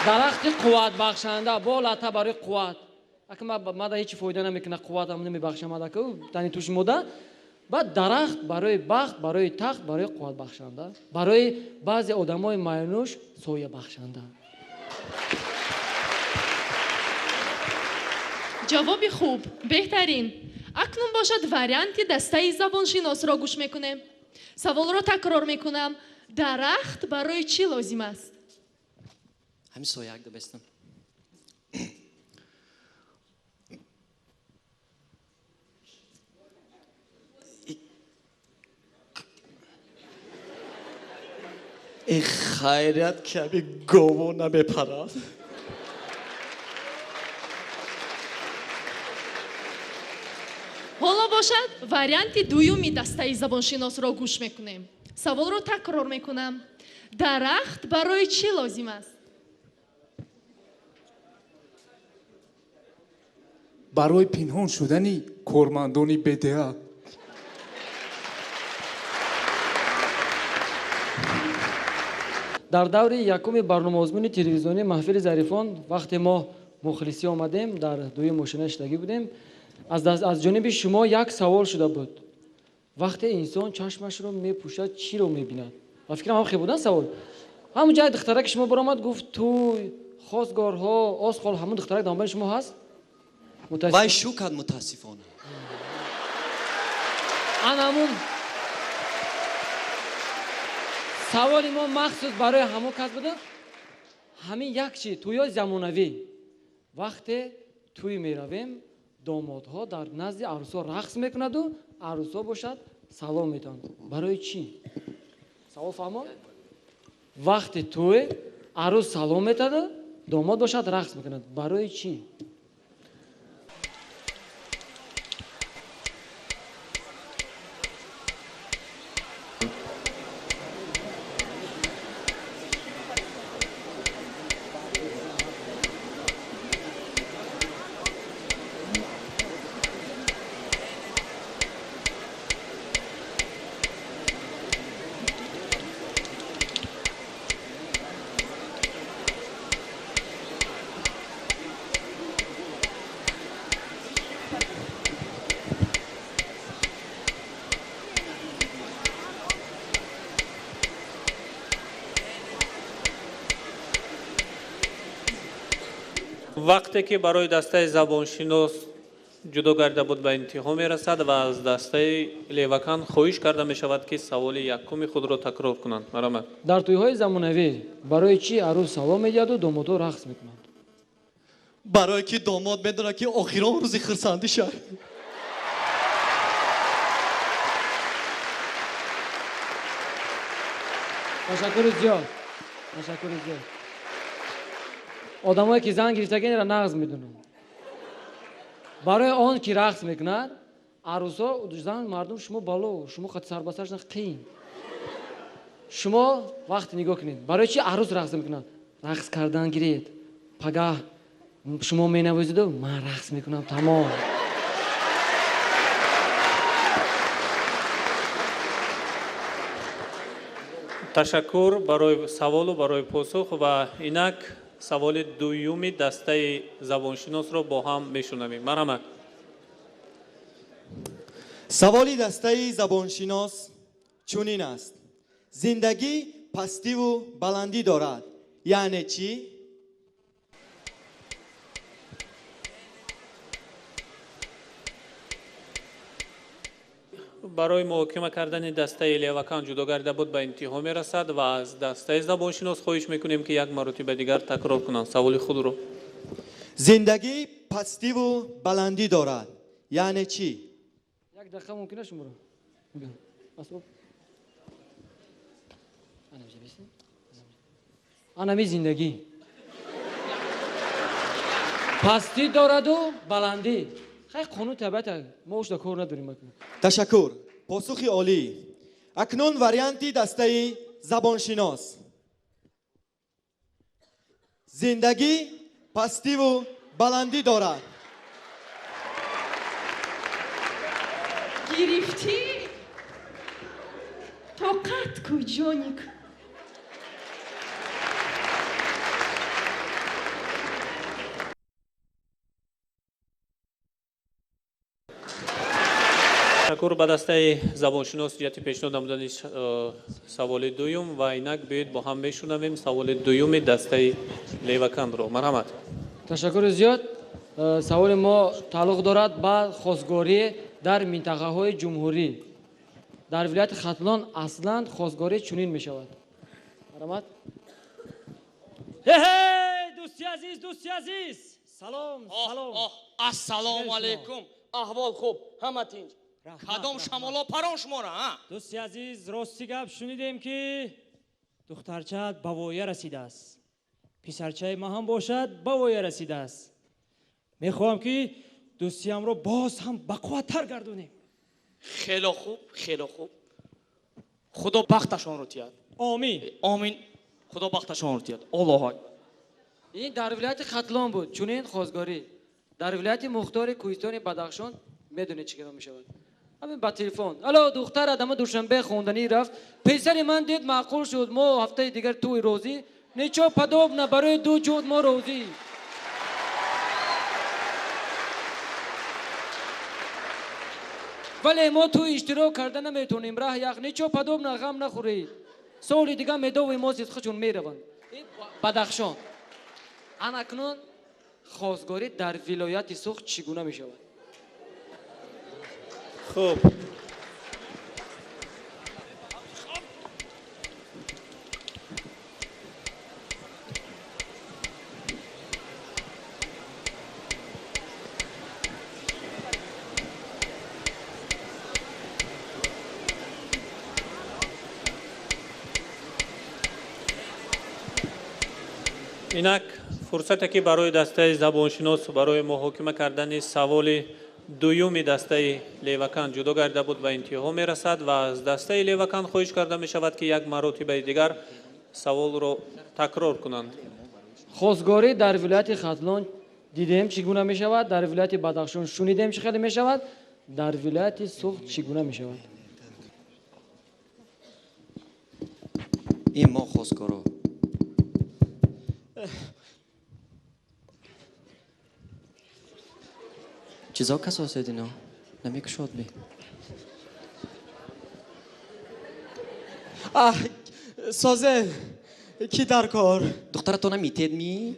Дарахти қувватбахшанда бо лата барои қувват. Ака мада ҳеҷ фоида намекунад, қувватам намебахшам адаку, тани туш мода. Баъд дарахт барои бахт, барои тахт, барои қувватбахшанда, барои баъзе одамои майнӯш соябахшанда. Ҷавоби хуб, беҳтарин. Акнун бошад варианти дастаи забоншиносро гӯш мекунем. Саволро такрор мекунам. Дарахт барои чӣ лозим аст? Ҳамин сояк дабестам. Э хайрият, ки ҳами гово намепарад. Ҳоло бошад варианти дуюми дастаи забоншиносро гӯш мекунем. Саволро такрор мекунам. Дарахт барои чӣ лозим аст? Барои пинҳон шудани кормандони БДА. Дар даври якуми барномаозмуни телевизионии маҳфили Зарифон вақте мо мухлисӣ омадем, дар дуюм мошина шидагӣ будем, аз ҷониби шумо як савол шуда буд. Вақте инсон чашмашро мепӯшад, чиро мебинад? Ва фикрам ҳам хел будан савол. Ҳамун ҷай духтараки шумо баромад, гуфт туй, хостгорҳо, озхол, ҳамун духтарак дар мобайни шумо ҳаст? Вай шу кард, мутаассифона. Ана ҳамун саволи мо махсус барои ҳамон кас буда. Ҳамин як чи тӯйҳои замонавӣ, вақте тӯй меравем, домодҳо дар назди арӯсҳо рақс мекунаду арӯсҳо бошад салом медиҳанд. Барои чӣ? Савол фаҳмо? Вақте тӯй арӯс салом метаду домод бошад рақс мекунад. Барои чӣ? Вақте ки барои дастаи забоншинос ҷудо карда буд, ба интиҳо мерасад ва аз дастаи Левакан хоҳиш карда мешавад, ки саволи якуми худро такрор кунанд. Марҳамат. Дар тӯйҳои замонавӣ барои чӣ арӯс салом медиҳаду домодҳо рақс мекунанд? Барое ки домод медонад, ки охирон рӯзи хурсандиша. Ташаккури зиёд, ташаккури зиёд. Одамое ки зан гирифтагиро нағз медонанд. Барои он ки рақс мекунад арӯсо, зан, мардум, шумо бало, шумо қати сарбасаршна қиин. Шумо вақте нигоҳ кунед, барои чи арӯс рақс мекунад? Рақс кардан гиред, пагаҳ шумо менавозиду ман рақс мекунам, тамом. Ташаккур барои саволу барои посух ва инак саволи дуюми дастаи забоншиносро бо ҳам мешунавем. Марҳамат. Саволи дастаи забоншинос чунин аст: зиндагӣ пастиву баландӣ дорад, яъне чӣ? Барои муҳокима кардани дастаи Левакан ҷудо карда буд, ба интиҳо мерасад ва аз дастаи забоншинос хоҳиш мекунем, ки як маротиба дигар такрор кунанд саволи худро. Зиндагӣ пастиву баландӣ дорад, яъне чӣ? Як дақиқа мумкин аст шуморо? Анами зиндагӣ пастӣ дораду баландӣ. Хай, қонун табиат, мо ушда кор надорем. Ташаккур, посухи олӣ. Акнун варианти дастаи забоншинос: зиндагӣ пастиву баландӣ дорад. Гирифтӣ? Тоқат ку, ҷоник. Ташаккур ба дастаи забоншинос ҷиҳати пешниҳод намудани саволи дуюм ва инак биёед бо ҳам мешунавем саволи дуюми дастаи Леваканро. Марҳамат. Ташаккури зиёд. Саволи мо тааллуқ дорад ба хосгорӣ дар минтақаҳои ҷумҳурӣ. Дар вилояти Хатлон аслан хосгорӣ чунин мешавад. Марҳамат. Ҳе-ҳей, дӯсти азиз, дӯсти азиз, салом, салом. Ассалому алайкум. Аҳвол хуб, ҳама тинҷ. Кадом шамоло парон шуморо, а? Дӯсти азиз, рости гап, шунидем, ки духтарчаат ба воя расидааст. Писарчаи ман ҳам бошад ба воя расидааст. Мехоҳам, ки дӯстиамро боз ҳам бақувваттар гардонем. Хело хуб, хело хуб. Худо бахташонро тиҳад. Омин. Омин. Худо бахташонро тиҳад. Аллоҳу акбар. Ин дар вилояти Хатлон буд чунин хосгорӣ. Дар вилояти мухтори кӯҳистони Бадахшон медонед чӣ гуна мешавад? Ҳамин ба телефон: алло, духтар адама Душанбе хонданӣ рафт, писари ман дид, маъқул шуд, мо ҳафтаи дигар тӯй розӣ. Ничего подобно, барои ду ҷуд мо розӣ. Вале мо тӯй иштирок карда наметонем, раҳ ях. Ничего подобно, ғам нахӯред, соли дигар медови мо сидқичун мераванд. Бадахшон. Анакнун Хостгорӣ дар вилояти Суғд чӣ гуна мешавад? Хуб. Инак фурсате ки барои дастаи забоншинос барои муҳокима кардани саволи дуюми дастаи Левакан ҷудо гардида буд ба интиҳо мерасад ва аз дастаи Левакан хоҳиш карда мешавад, ки як маротибаи дигар саволро такрор кунанд. Хостгорӣ дар вилояти Хатлон дидем чӣ гуна мешавад, дар вилояти Бадахшон шунидем чӣ хеле мешавад, дар вилояти Суғд чӣ гуна мешавад? Ин мо хостгоро. Чизо касосед ино? Намекушод ми? Аҳ, созе, ки дар кор? Духтаратона митед ми?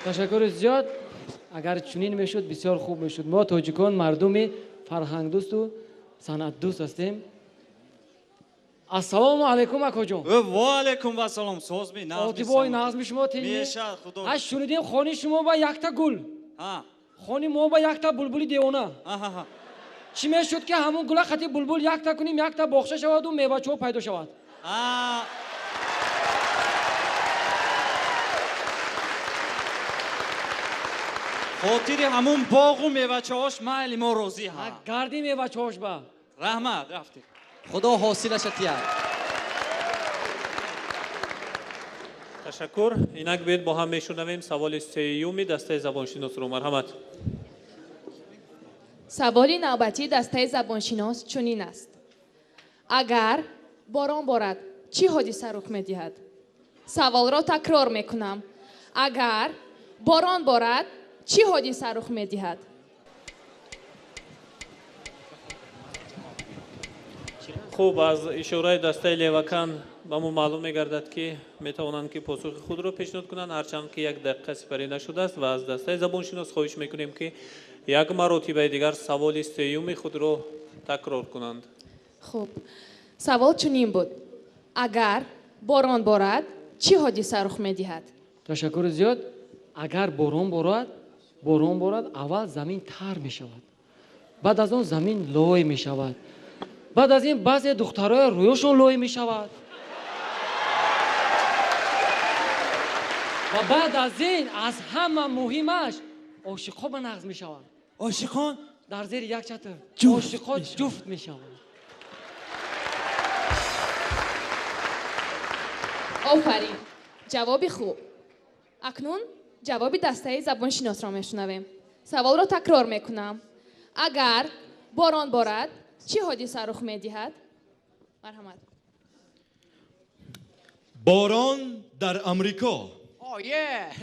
Ташаккури зиёд. Агар чунин мешуд, бисёр хуб мешуд. Мо тоҷикон мардуми фарҳангдӯсту санъатдӯст ҳастем. Ассалому алайкум, акоҷон. Ва алайкум вассалом. Созми, назми. Отибои назми шумо тинҷ. Мешад, худо. Аш шунидем хони шумо ба якта гул. Ҳа. Хони мо ба якта булбули девона. Аҳа. Чӣ мешуд, ки ҳамун гула хати булбул якта кунем, якта боғча шаваду мевачаҳо пайдо шавад? А. Хотири ҳамун боғу мевачаҳош майли мо розӣ ҳа. Гарди мевачаҳош ба. Раҳмат, рафтем. Худо ҳосилаша тиҳад. Ташаккур. Инак биёед бо ҳам мешунавем саволи сеюми дастаи забоншиносро. Марҳамат. Саволи навбатии дастаи забоншинос чунин аст. Агар борон борад, чӣ ҳодиса рух медиҳад? Саволро такрор мекунам. Агар борон борад, чӣ ҳодиса рух медиҳад? Хуб, аз ишораи дастаи Левакан ба мо маълум мегардад, ки метавонанд, ки посухи худро пешниҳод кунанд, ҳарчанд ки як дақиқа сипарӣ нашудааст ва аз дастаи забоншинос хоҳиш мекунем, ки як маротибаи дигар саволи сеюми худро такрор кунанд. Хуб, савол чунин буд. Агар борон борад, чӣ ҳодиса рух медиҳад? Ташаккури зиёд. Агар борон борад, аввал замин тар мешавад, баъд аз он замин лой мешавад, баъд аз ин баъзе духтароя рӯёшон лой мешавад ва баъд аз ин аз ҳама муҳимаш ошиқҳо ба нағз мешаванд. Ошиқон? Дар зери як чатр ошиқҳо ҷуфт мешаванд. Офарин, ҷавоби хуб. Акнун ҷавоби дастаи забоншиносро мешунавем. Саволро такрор мекунам. Агар борон борад, чӣ ҳодиса рух медиҳад? Марҳамат. Борон дар Амрико. Oh yeah.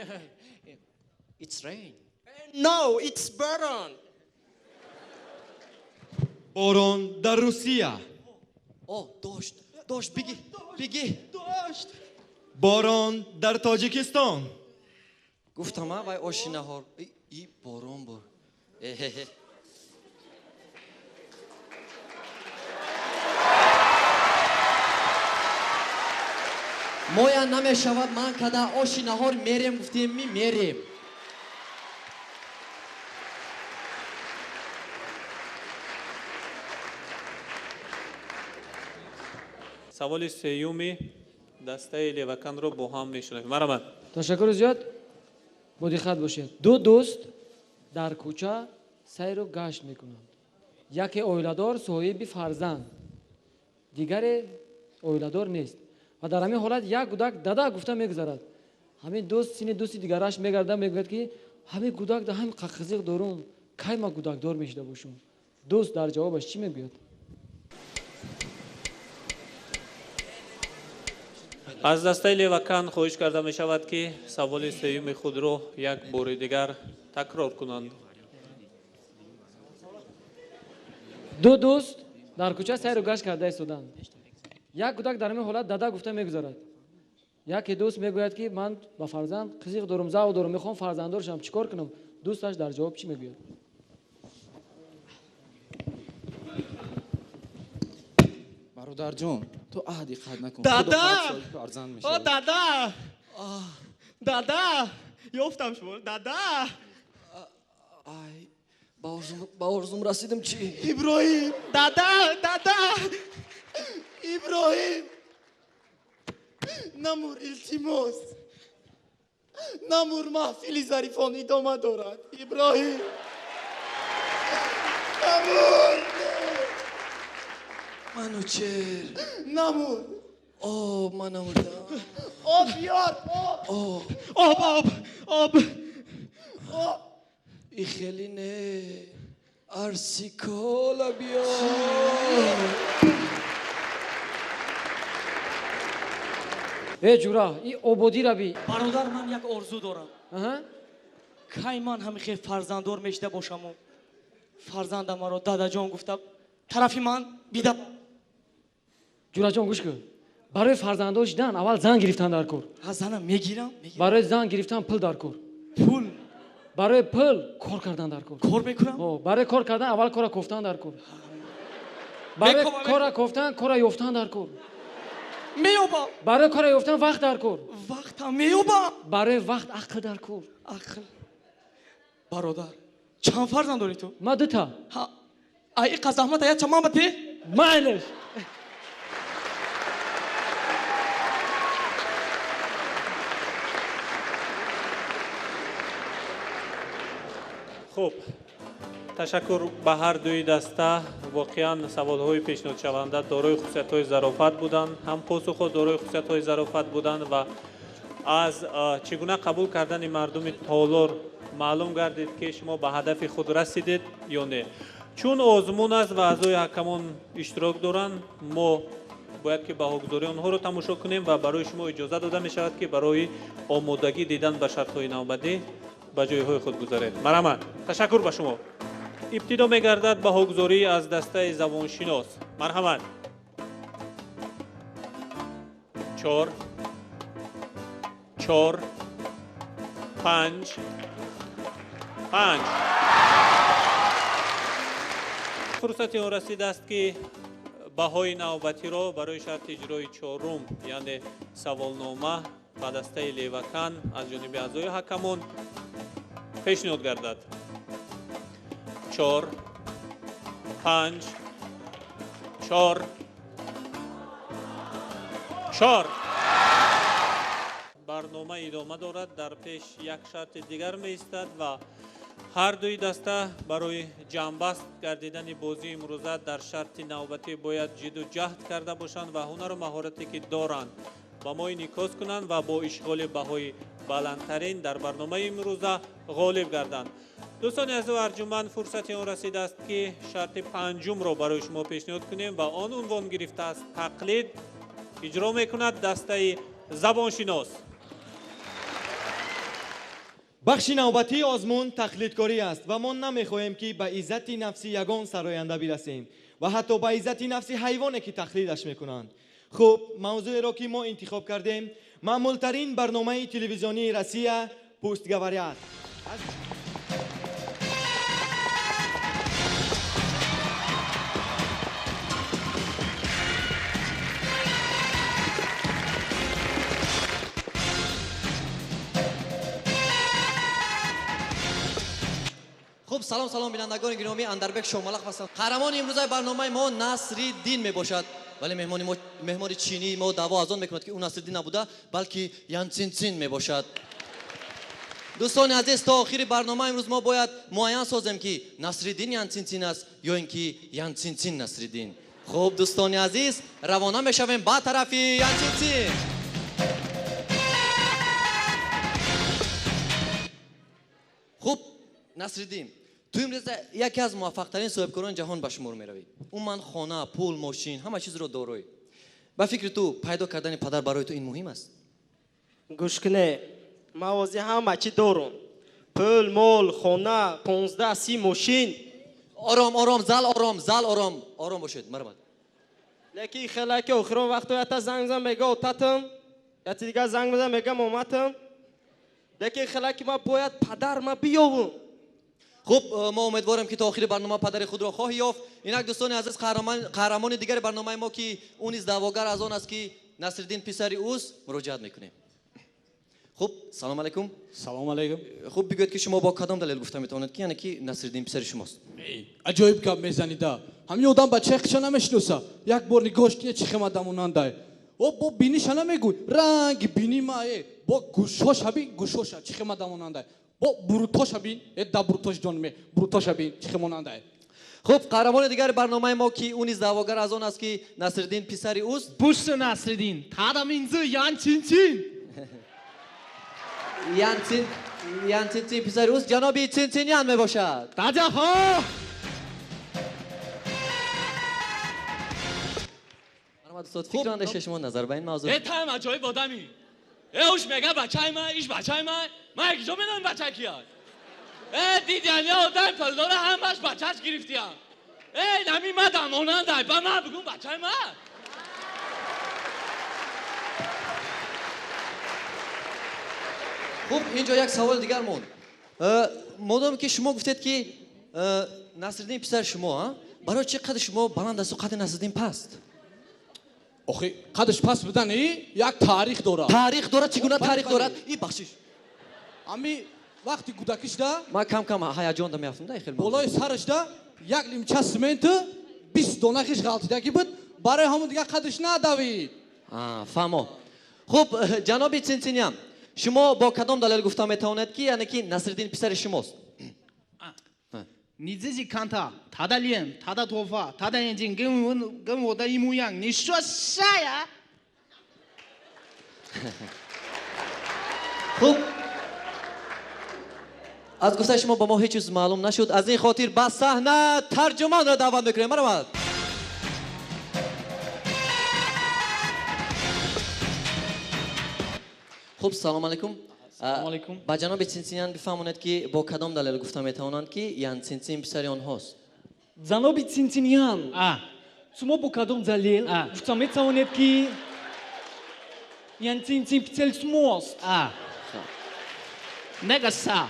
It's rain. No, it's борон. Борон дар Русия. О, дождь, дождь, беги, беги. Дождь. Борон дар Тоҷикистон. Гуфтам, а, вай оши наҳор. И борон бор. Эхе. Моя намешавад, ман када оши наҳор мерем, гуфтем, ми мерем. Саволи сеюми дастаи Леваканро бо ҳам мешунавем. Марҳамат. Ташаккури зиёд. Бо диққат бошед. Ду дӯст дар кӯча сайру гашт мекунанд. Яке оиладор, соҳиби фарзанд, дигаре оиладор нест. Ва дар ҳамин ҳолат як гудак дада гуфта мегузарад. Ҳамин дӯст сини дӯсти дигараш мегарда, мегӯяд, ки ҳамин гудак да ҳамин қақизиқ дорум, кай ма гудакдор мешида бошум? Дӯст дар ҷавобаш чӣ мегӯяд? Аз дастаи Левакан хоҳиш карда мешавад, ки саволи сеюми худро як бори дигар такрор кунанд. Ду дӯст дар кӯча сайру гашт карда истоданд. Як кӯдак дар ҳамин ҳолат дада гуфта мегузарад. Яке дӯст мегӯяд, ки ман ба фарзанд қизиқ дорум, завқ дорум, мехоҳам фарзанддор шавам, чӣ кор кунам? Дӯсташ дар ҷавоб чӣ мегӯяд? Бародарҷон, ту аҳди қад накун. Дада! Фарзанд О, мешавӣ. Дада! Дада! Ёфтам шумо, дада! Ай, ба орзум расидим чӣ? Иброҳим! Дада! Дада! Иброҳим! Намур, илтимос. Намур, маҳфили зарифон идома дорад. Иброҳим! Намур! Манучер. Намур! Об, ман намурдам. Об биёр, об! Об. Об, об, об! Об! И хеле не. Арсикола биёр. Э ҷура, и ободира би. Бародар, ман як орзу дорам. Кай ман ҳамин хел фарзанддор мешида бошаму фарзандам маро дадаҷон гуфта тарафи ман бида. Ҷураҷон, гӯш кун. Барои фарзанддор шидан аввал зан гирифтан дар кор. Ҳа, занам мегирам. Барои зан гирифтан пул дар кор. Пул? Барои пул кор кардан дар кор. Кор мекунам? О, барои кор кардан аввал кора кофтан дар кор. Барои Мекобам, кора кофтан кора ёфтан дар кор. Меёбам. Барои кора ёфтан вақт дар кор. Вақтам меёбам. Барои вақт ақл дар кор. Ақл. Бародар, чанд фарзанд дорӣ ту? Ман дута. Ҳа, ай иқа заҳмат ая чаман ба те? Майлеш. Хуб, ташаккур ба ҳар дуи даста. Воқеан саволҳои пешниҳодшаванда дорои хусусиятҳои зарофат буданд, ҳам посухҳо дорои хусусиятҳои зарофат буданд ва аз чӣ гуна қабул кардани мардуми толор маълум гардид, ки шумо ба ҳадафи худ расидед ё не. Чун озмун аст ва аъзои ҳакамон иштирок доранд, мо бояд ки баҳогузории онҳоро тамошо кунем ва барои шумо иҷоза дода мешавад, ки барои омодагӣ дидан ба шартҳои навбатӣ ба ҷойҳои худ гузаред. Марҳамат, ташаккур ба шумо. Ибтидо мегардад баҳогузорӣ аз дастаи забоншинос. Марҳамат. 4, 4, 5, 5. Фурсати он расидааст, ки баҳои навбатиро барои шарти иҷрои чорум, яъне саволнома, ба дастаи Левакан аз ҷониби аъзои ҳакамон пешниҳод гардад. 4, 5, 4, 4. Барнома идома дорад. Дар пеш як шарти дигар меистад ва ҳар дуи даста барои ҷамъбаст гардидани бозии имрӯза дар шарти навбатӣ бояд ҷидду ҷаҳд карда бошанд ва ҳунару маҳорате, ки доранд, ба мо инъикос кунанд ва бо ишғоли баҳои баландтарин дар барномаи имрӯза ғолиб гарданд. Дӯстони азизу арҷуманд, фурсати он расидааст, ки шарти панҷумро барои шумо пешниҳод кунем ва он унвон гирифтааст тақлид. Иҷро мекунад дастаи забоншинос. Бахши навбатии озмун тақлидкорӣ аст ва мо намехоҳем, ки ба иззати нафси ягон сароянда бирасем ва ҳатто ба иззати нафси ҳайвоне, ки тақлидаш мекунанд. Хуб, мавзӯеро, ки мо интихоб кардем, маъмултарин барномаи телевизионии Россия «Пусть говорят». Хуб, салом, салом, бинандагони гиромӣ, Андарбек Шомалақ ҳастам. Қаҳрамони имрӯзаи барномаи мо Насриддин мебошад. Вале меҳмони мо, меҳмони чинии мо даъво аз он мекунад, ки ӯ Насриддин набуда, балки Янцинцин мебошад. Дӯстони азиз, то охири барнома имрӯз мо бояд муайян созем, ки Насриддин Янцинцин аст ё ин ки Янцинцин Насриддин. Хуб, дӯстони азиз, равона мешавем ба тарафи Янцинцин. Хуб, Насриддин, ту имрӯз яке аз муваффақтарин соҳибкорони ҷаҳон ба шумор меравӣ. Умуман хона, пул, мошин, ҳама чизро дороӣ. Ба фикри ту пайдо кардани падар барои ту ин муҳим аст? Гӯш куне, ман ҳозир ҳама чӣ дорум. Пул, мол, хона, 15-30 мошин. Ором, ором, зал ором, зал ором, ором бошед, марҳамат. Лекин хеле ки охирон вақто ята занг мезанам, мега отатам, яти дигар занг мезанам, мега моматам. Лекин хеле ки ман бояд падар ма биёвам. Хуб, мо умедворем ки то охири барнома падари худро хоҳӣ ёфт. Инак дӯстони азиз, қаҳрамони дигари барномаи мо ки ӯ низ даъвогар аз он аст ки Насриддин писари ӯст, муроҷиат мекунем. Хуб, салом алайкум. Салом алайкум. Хуб, бигӯед ки шумо бо кадом далел гуфта метавонед ки яъне ки Насриддин писари шумост? Аҷоиб гап мезанида. Ҳамин одам бачаи хиша намешиноса. Як бор нигоҳш кунед чӣ хел адамонандай. О, бо биниша намегӯй. Ранги бини ма, бо гӯшоша бин, гӯшоша чӣ хел адамонандай. Бо бурутоша бин, да бурутош ҷон ме, бурутоша бин, чӣ хел монандай. Хуб, қаҳрамони дигари барномаи мо ки ӯ низ даъвогар аз он аст ки Насриддин писари ӯст. Буш Насриддин, тада минзу Ян Чин-Чин. Ян Чин, Ян Чин-Чин писари ӯст, ҷаноби Чин-Чин-Ян мебошад. Таҷаҳо! Марҳамат устод, фикру андешаи шумо назар ба ин мавзӯъ? Таам аҷоиб одами. Уш мега бачаи ман, иш бачаи ман. Ман якҷо медонам бача кия. Дидяни одам пулдора ҳамаш бачаш гирифтия. Нами ма дамонандай, ба ман бигӯ бачаи ман. Хуб, инҷо як савол дигар монд. Модоме ки шумо гуфтед ки Насриддин писари шумо, барои чӣ қади шумо баланд асту қади Насриддин паст? Охи, қадаш паст будан як таърих дорад. Таърих дорад? Чӣ гуна таърих дорад? И бахшиш. Ами вақти кӯдакишда ман кам-кам ҳаяҷон да меафтам да хел. Болои сарашда як лимча сементу 20 дона хиш ғалтидагӣ буд, барои ҳамон дигар қадаш надавид. Фаҳмо. Хуб, ҷаноби Цинцинян, шумо бо кадом далел гуфта метавонед ки яъне ки Насриддин писари шумост? 你自己看他，他的脸，他的头发，他的眼睛跟我的一模一样。你说啥呀？ Хуб, аз гуфтаи шумо ба мо ҳеҷ чиз маълум нашуд. Аз ин хотир ба саҳна тарҷумонро даъват мекунем. Марҳамат. Хуб, салом алайкум. Салом алайкум. Ба ҷаноби Цинцинян бифаҳмонед ки бо кадом далел гуфта метавонанд ки Ян Цинцин писари онҳост? Ҷаноби Цинцинян, шумо бо кадом далел гуфта метавонед ки Ян Цинцин писари шумост? 那个啥，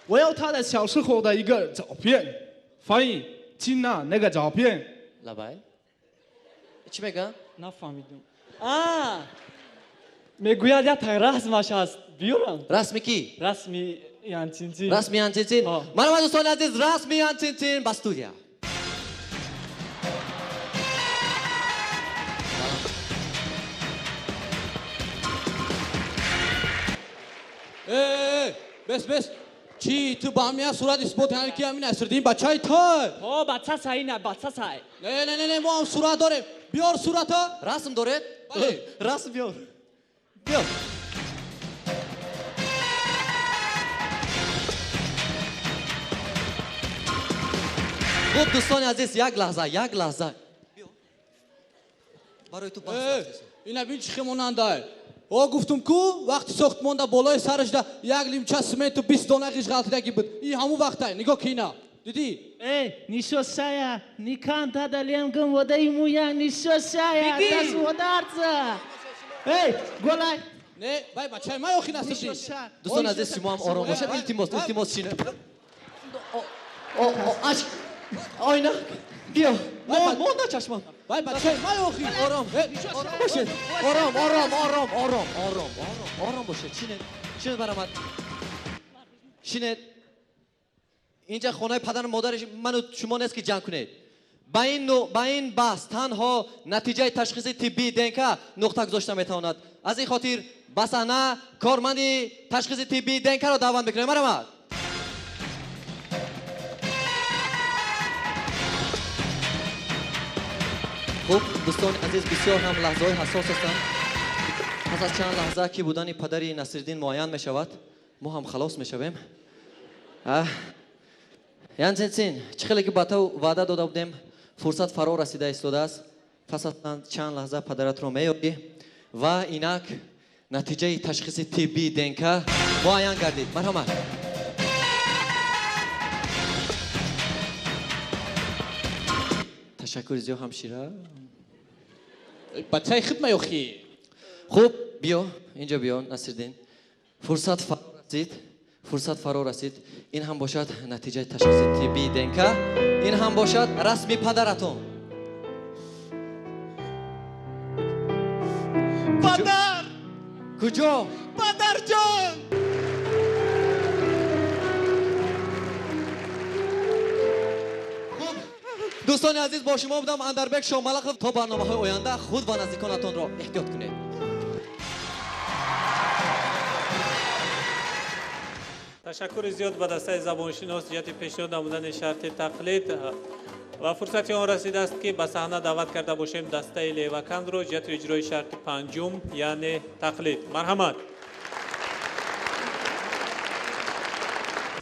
我要他的小时候的一个照片，翻译金娜那个照片。 Лабай. Чӣ мегӯянд? Нафаҳмидам. Мегӯяд як расмаш ҳаст, биёрам. Расми кӣ? Расми Ян Цинцин. Расми Ян Цинцин. Марҳамат дӯстони азиз, расми Ян Цинцин ба студия. Бес, бес. Чӣ ту ба ҳамин сурат исбот кардӣ ки ҳамин Насриддин бачаи той? Ҳо, бача сай на, бача сай. Не, не, не, не, мо ҳам сурат дорем. Биёр сурата. Расм доред? Бале. Расм биёр. Биёр. Хуб, дӯстони азиз, як лаҳза, як лаҳза. Барои ту баҳс рафтест. Ина бин чӣ хел монандай. О, гуфтум ку вақти сохтмонда болои сарашда як лимча сементу 20 дона ғиш ғалтидагӣ буд. И ҳамун вақтай, нигоҳ ки ина. Дидӣ? 你说啥呀？你看他的脸跟我的一模一样。你说啥呀？他是我的儿子。过来。 Не, вай бачаи ман охи Насриддин. Дӯстони азиз, шумо ҳам ором бошед. Илтимос, илтимос, шинед. Ашк. Ойна. Биё. Монда чашмам. Вай бачаи ман охи. Ором. Ором бошед. Ором, ором, ором, ором, ором, ором, ором бошед. Шинед. Шинед баромад. Шинед. Инҷа хонаи падару модари ману шумо нест ки ҷанг кунед. Ба ин баҳс танҳо натиҷаи ташхиси тиббии ДНК нуқта гузошта метавонад. Аз ин хотир ба саҳна корманди ташхиси тиббии ДНК-ро даъват мекунем. Марҳамат. Хуб, дӯстони азиз, бисёр ҳам лаҳзаҳои ҳассос ҳастанд. Пас аз чанд лаҳза ки будани падари Насриддин муайян мешавад, мо ҳам халос мешавем. Ян Цинцин, чӣ хеле ки ба ту ваъда дода будем, фурсат фаро расида истодааст. Пас аз чанд лаҳза падаратро меёбӣ ва инак натиҷаи ташхиси тиббии ДНК муайян гардид. Марҳамат. Ташаккури зиёд, ҳамшира. Бачаи худ маёхӣ. Хуб, биё, инҷо биё, Насриддин. Фурсат фаро расид. Фурсат фаро расид. Ин ҳам бошад натиҷаи ташхиси тиббии ДНК. Ин ҳам бошад расми падаратон. Падар! Куҷо? Падарҷон! Дӯстони азиз, бо шумо будам Андарбек Шомалақов. То барномаҳои оянда худ ва наздиконатонро эҳтиёт кунед. Ташаккури зиёд ба дастаи забоншинос ҷиҳати пешниҳод намудани шарти тақлид ва фурсати он расидааст, ки ба саҳна даъват карда бошем дастаи Левакандро ҷиҳати иҷрои шарти панҷум, яъне тақлид. Марҳамат.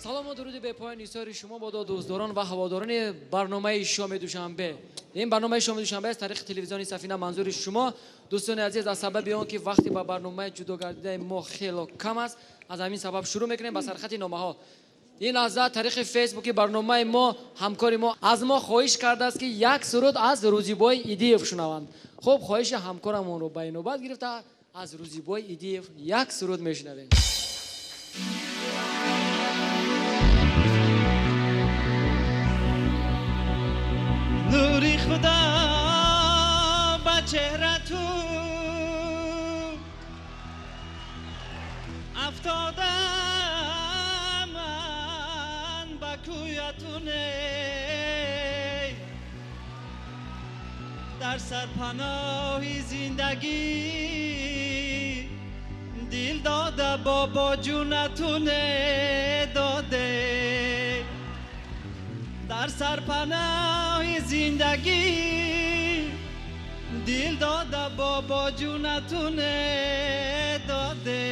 Салому дуруди бепоён нисори шумо бодо, дӯстдорон ва ҳаводорони барномаи шоми душанбе. Ин барномаи шоми душанбе аз тариқи телевизиони Сафина манзури шумо. Дӯстони азиз, аз сабаби он ки вақти ба барномаи ҷудо гардидаи мо хело кам аст, аз ҳамин сабаб шурӯъ мекунем ба сархати номаҳо. Ин лаҳза тариқи фейсбуки барномаи мо ҳамкори мо аз мо хоҳиш кардааст, ки як суруд аз Рӯзибой Идиев шунаванд. Хуб, хоҳиши ҳамкорамонро ба инобат гирифта аз Рӯзибой Идиев як суруд мешунавем. Нури Худо ба чеҳра ту афтода ман ба кӯятуне, дар сарпаноҳи зиндагӣ дил дода бобо ҷунатуне доде, дар сарпаноҳи зиндагӣ дил дода бобо ҷунатуне доде.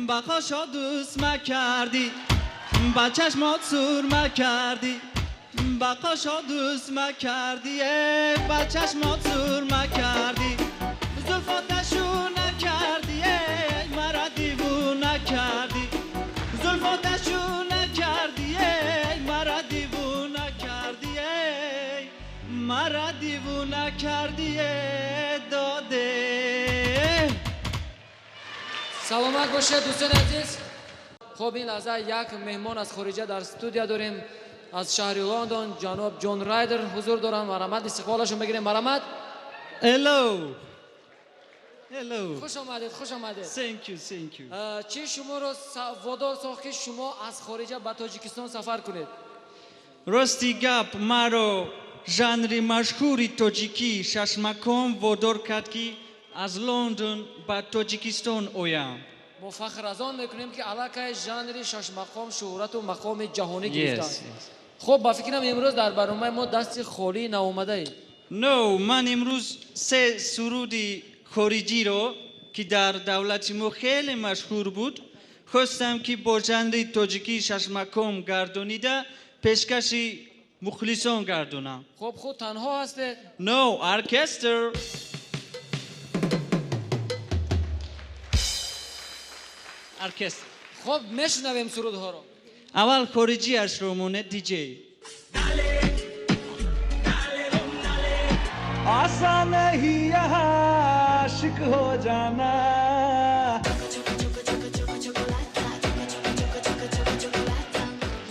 Ба қошо дӯст макардӣ, ба чашмот сур макардӣ, ба қошо дӯст макардӣ, ба чашмот сур макардӣ, зулфоташу накардӣ, мара дивона кардӣ, зулфоташу накардӣ, мара дивона кардӣ, мара дивона кардӣ доде. Саломат бошед, дӯстони азиз. Хуб, ин лаҳза як меҳмон аз хориҷа дар студия дорем, аз шаҳри Лондон ҷаноб Ҷон Райдер ҳузур доранд. Марҳамат, истиқболашон бигирем. Марҳамат. Hello. Hello. Хуш омадед, хуш омадед. Thank you, thank you. Чӣ шуморо водор сохт, ки шумо аз хориҷа ба Тоҷикистон сафар кунед? Рости гап, маро жанри машҳури тоҷикӣ шашмаком водор кард, ки аз Лондон ба Тоҷикистон оям. Мо фахр аз он мекунем, ки аллакай жанри шашмақом шӯҳрату мақоми ҷаҳонӣ гирифтааст. Хуб, ба фикрам имрӯз дар барномаи мо дасти холӣ наомадаед. No, ман имрӯз се суруди хориҷиро, ки дар давлати мо хеле машҳур буд, хостам, ки бо жанри тоҷикӣ шашмақом гардонида пешкаши мухлисон гардонам. Хуб, худ танҳо ҳастед? No, оркестр. Оркестр. Хуб, мешунавем сурудҳоро. Аввал хориҷиашро монед, диҷей. आसान ही आशिक हो जाना,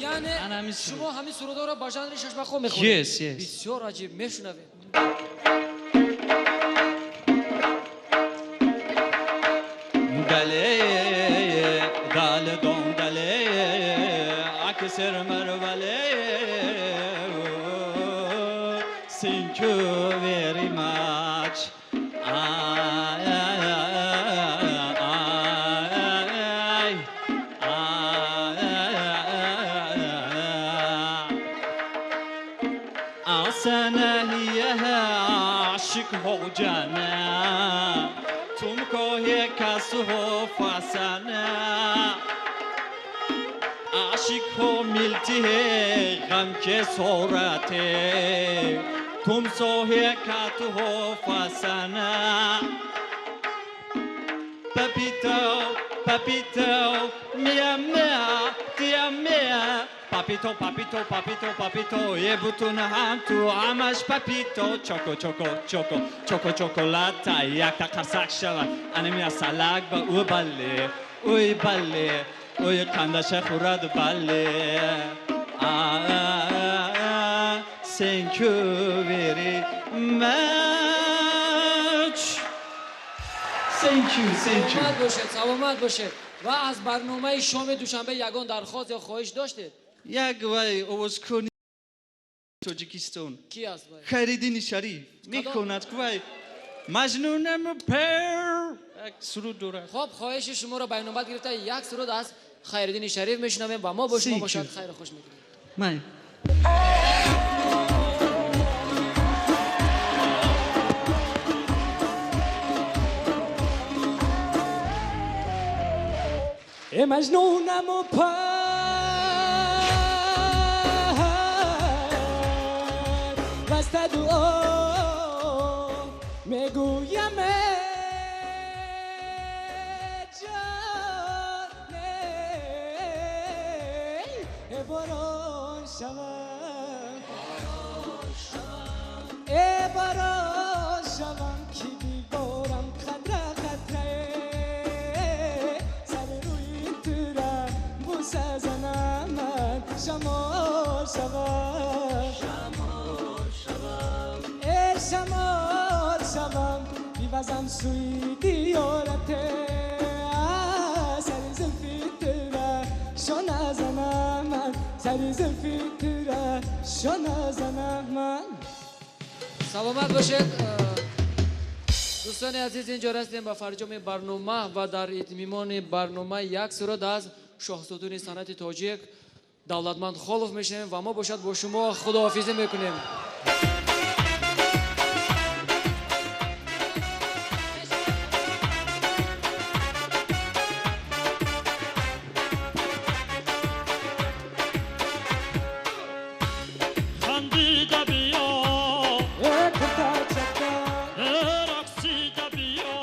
яъне шумо ҳамин сурудҳоро ба жанри шашмақом мехонед? Yes, yes. Бисёр аҷиб, мешунавем. Dale, dale, don, dale, akser mervale. Thank you very much. Ay, ay, ay, ay, ay. आसन ही है आशिक हो जाना, तुमको ये कस हो फसाना, आशिक हो मिलती है गम के सोराते, Тумсоҳи катуҳо фасана. Папито, папито, мия мия, тия мия. Папито, папито, папито, папито, ебутун ҳам ту ҳамаш папито. Чоко, чоко, чоко, чоко, чоколата, якта қарсак шавад, анеми асалак ба ӯ бале, ӯй бале, ӯй қандаша хӯрад бале. Thank you very much. Thank you, thank you. Саломат бошед, саломат бошед. Ва аз барномаи шоми душанбе ягон дархост ё хоҳиш доштед? Як вай овозхони Тоҷикистон. Ки аст вай? Хайриддини Шариф. Мехонад вай Маҷнунам пер. Як суруд дорад. Хоб, хоҳиши шуморо ба инобат гирифта як суруд аз Хайриддини Шариф мешунавем ва мо бо шумо бошад хайру хуш мекунем. Май. Э маҷнунам пар васта дуо мегӯям ҷон э борон шавам, э борон шавам ки биборам қатра қатра сари рӯи тура буса занам ман шамол шавам, э шамол шавам бивазам сӯи диёрате сари зулфи тура шона занам ман, сари зулфи тура шона занам ман. Саломат бошед. Дӯстони азиз, инҷо расидем ба фарҷоми барнома ва дар итмимони барнома як суруд аз шоҳсутуни санъати тоҷик Давлатманд Холов мешунавем ва мо бошад бо шумо худоҳофизӣ мекунем. Хандида биё, рақсида биё,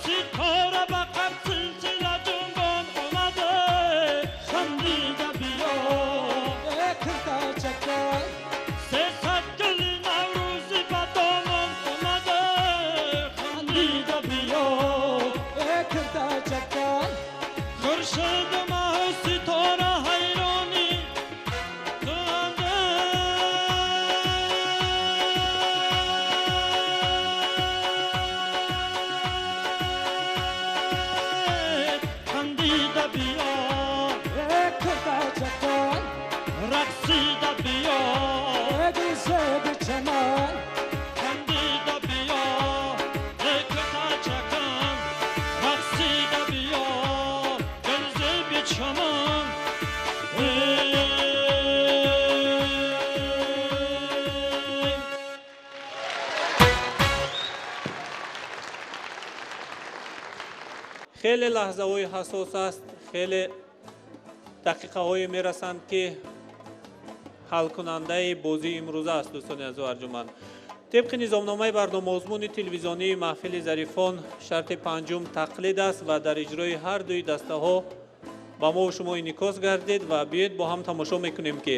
ситора ба қад силсила ҷунбон омаде, хандида биё, сесад гули наврӯзӣ ба домон омаде, хандида биё, хуршеду маҳу ситора ҳайронӣ туанде. Хандида биё, рақсида биё, хандида биё, кутачакан, рақсида биё, гулзеби чаман. Хеле лаҳзаҳои ҳассос аст, хеле дақиқаҳое мерасанд ки ҳалкунандаи бозии имрӯза аст, дӯстони азизу арҷуманд. Тибқи низомномаи барномаозмуни телевизионии маҳфили зарифон шарти панҷум тақлид аст ва дар иҷрои ҳар дуи дастаҳо ба мо шумо инъикос гардид ва биёед бо ҳам тамошо мекунем ки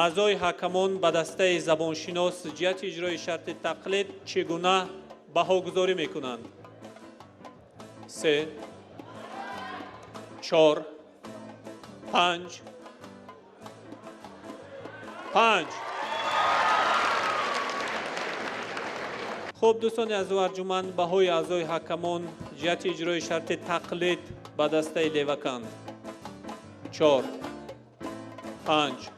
аъзои ҳакамон ба дастаи забоншинос ҷиҳати иҷрои шарти тақлид чӣ гуна баҳогузорӣ мекунанд. 3, 4, 5, 5. Хуб, дӯстони азизу арҷуманд, баҳои аъзои ҳакамон ҷиҳати иҷрои шарти тақлид ба дастаи леваканд 4, 5,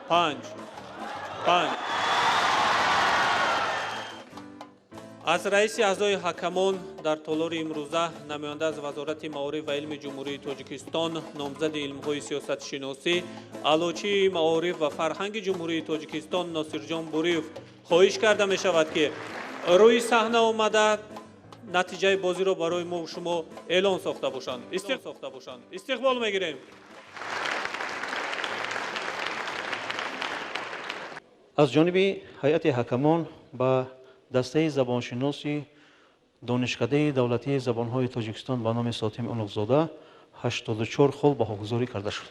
5, 5. Аз раиси аъзои ҳакамон дар толори имрӯза намоянда аз Вазорати маориф ва илми Ҷумҳурии Тоҷикистон, номзади илмҳои сиёсатшиносӣ, аълочии маориф ва фарҳанги Ҷумҳурии Тоҷикистон Носирҷон Буриев хоҳиш карда мешавад ки рӯи саҳна омада натиҷаи бозиро барои мо шумо эълон сохта бошанд. Сохта бошанд. Истиқбол мегирем. Аз ҷониби ҳайати ҳакамон ба дастаи забоншиноси Донишкадаи давлатии забонҳои Тоҷикистон ба номи Сотим Улуғзода 84 хол баҳогузорӣ карда шуд.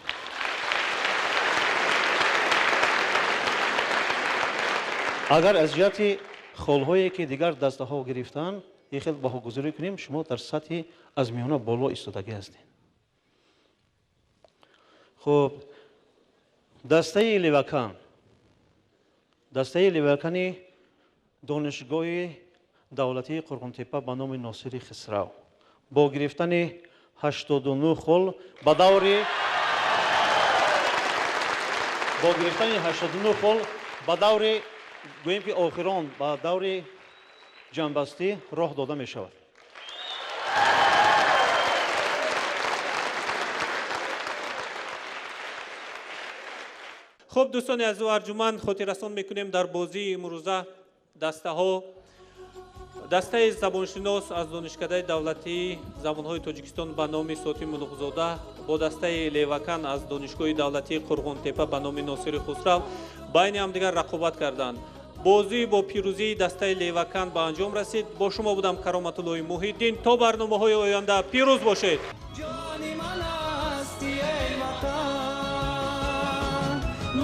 Агар аз ҷиҳати холҳое ки дигар дастаҳо гирифтанд ин хел баҳогузорӣ кунем, шумо дар сатҳи аз миёна боло истодагӣ ҳастед. Хуб, дастаи Левакан, дастаи Левакани Донишгоҳи давлатии Қурғонтеппа ба номи Носири Хисрав бо гирифтани 89 хол ба даври бо гирифтани 89 хол ба даври гӯем ки охирон ба даври ҷамъбастӣ роҳ дода мешавад. Хуб, дӯстони азизу арҷуманд, хотиррасон мекунем, дар бозии имрӯза дастаҳо дастаи забоншинос аз Донишкадаи давлатии забонҳои Тоҷикистон ба номи Сотим Улуғзода бо дастаи Левакан аз Донишгоҳи давлатии Қурғонтеппа ба номи Носири Хусрав байни ҳамдигар рақобат карданд. Бозӣ бо пирӯзии дастаи Левакан ба анҷом расид. Бо шумо будам Кароматуллои Муҳиддин. То барномаҳои оянда пирӯз бошед. Ҷони ман ҳастӣ, эй Ватан,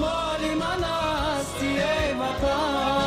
моли ман ҳастӣ, эй Ватан.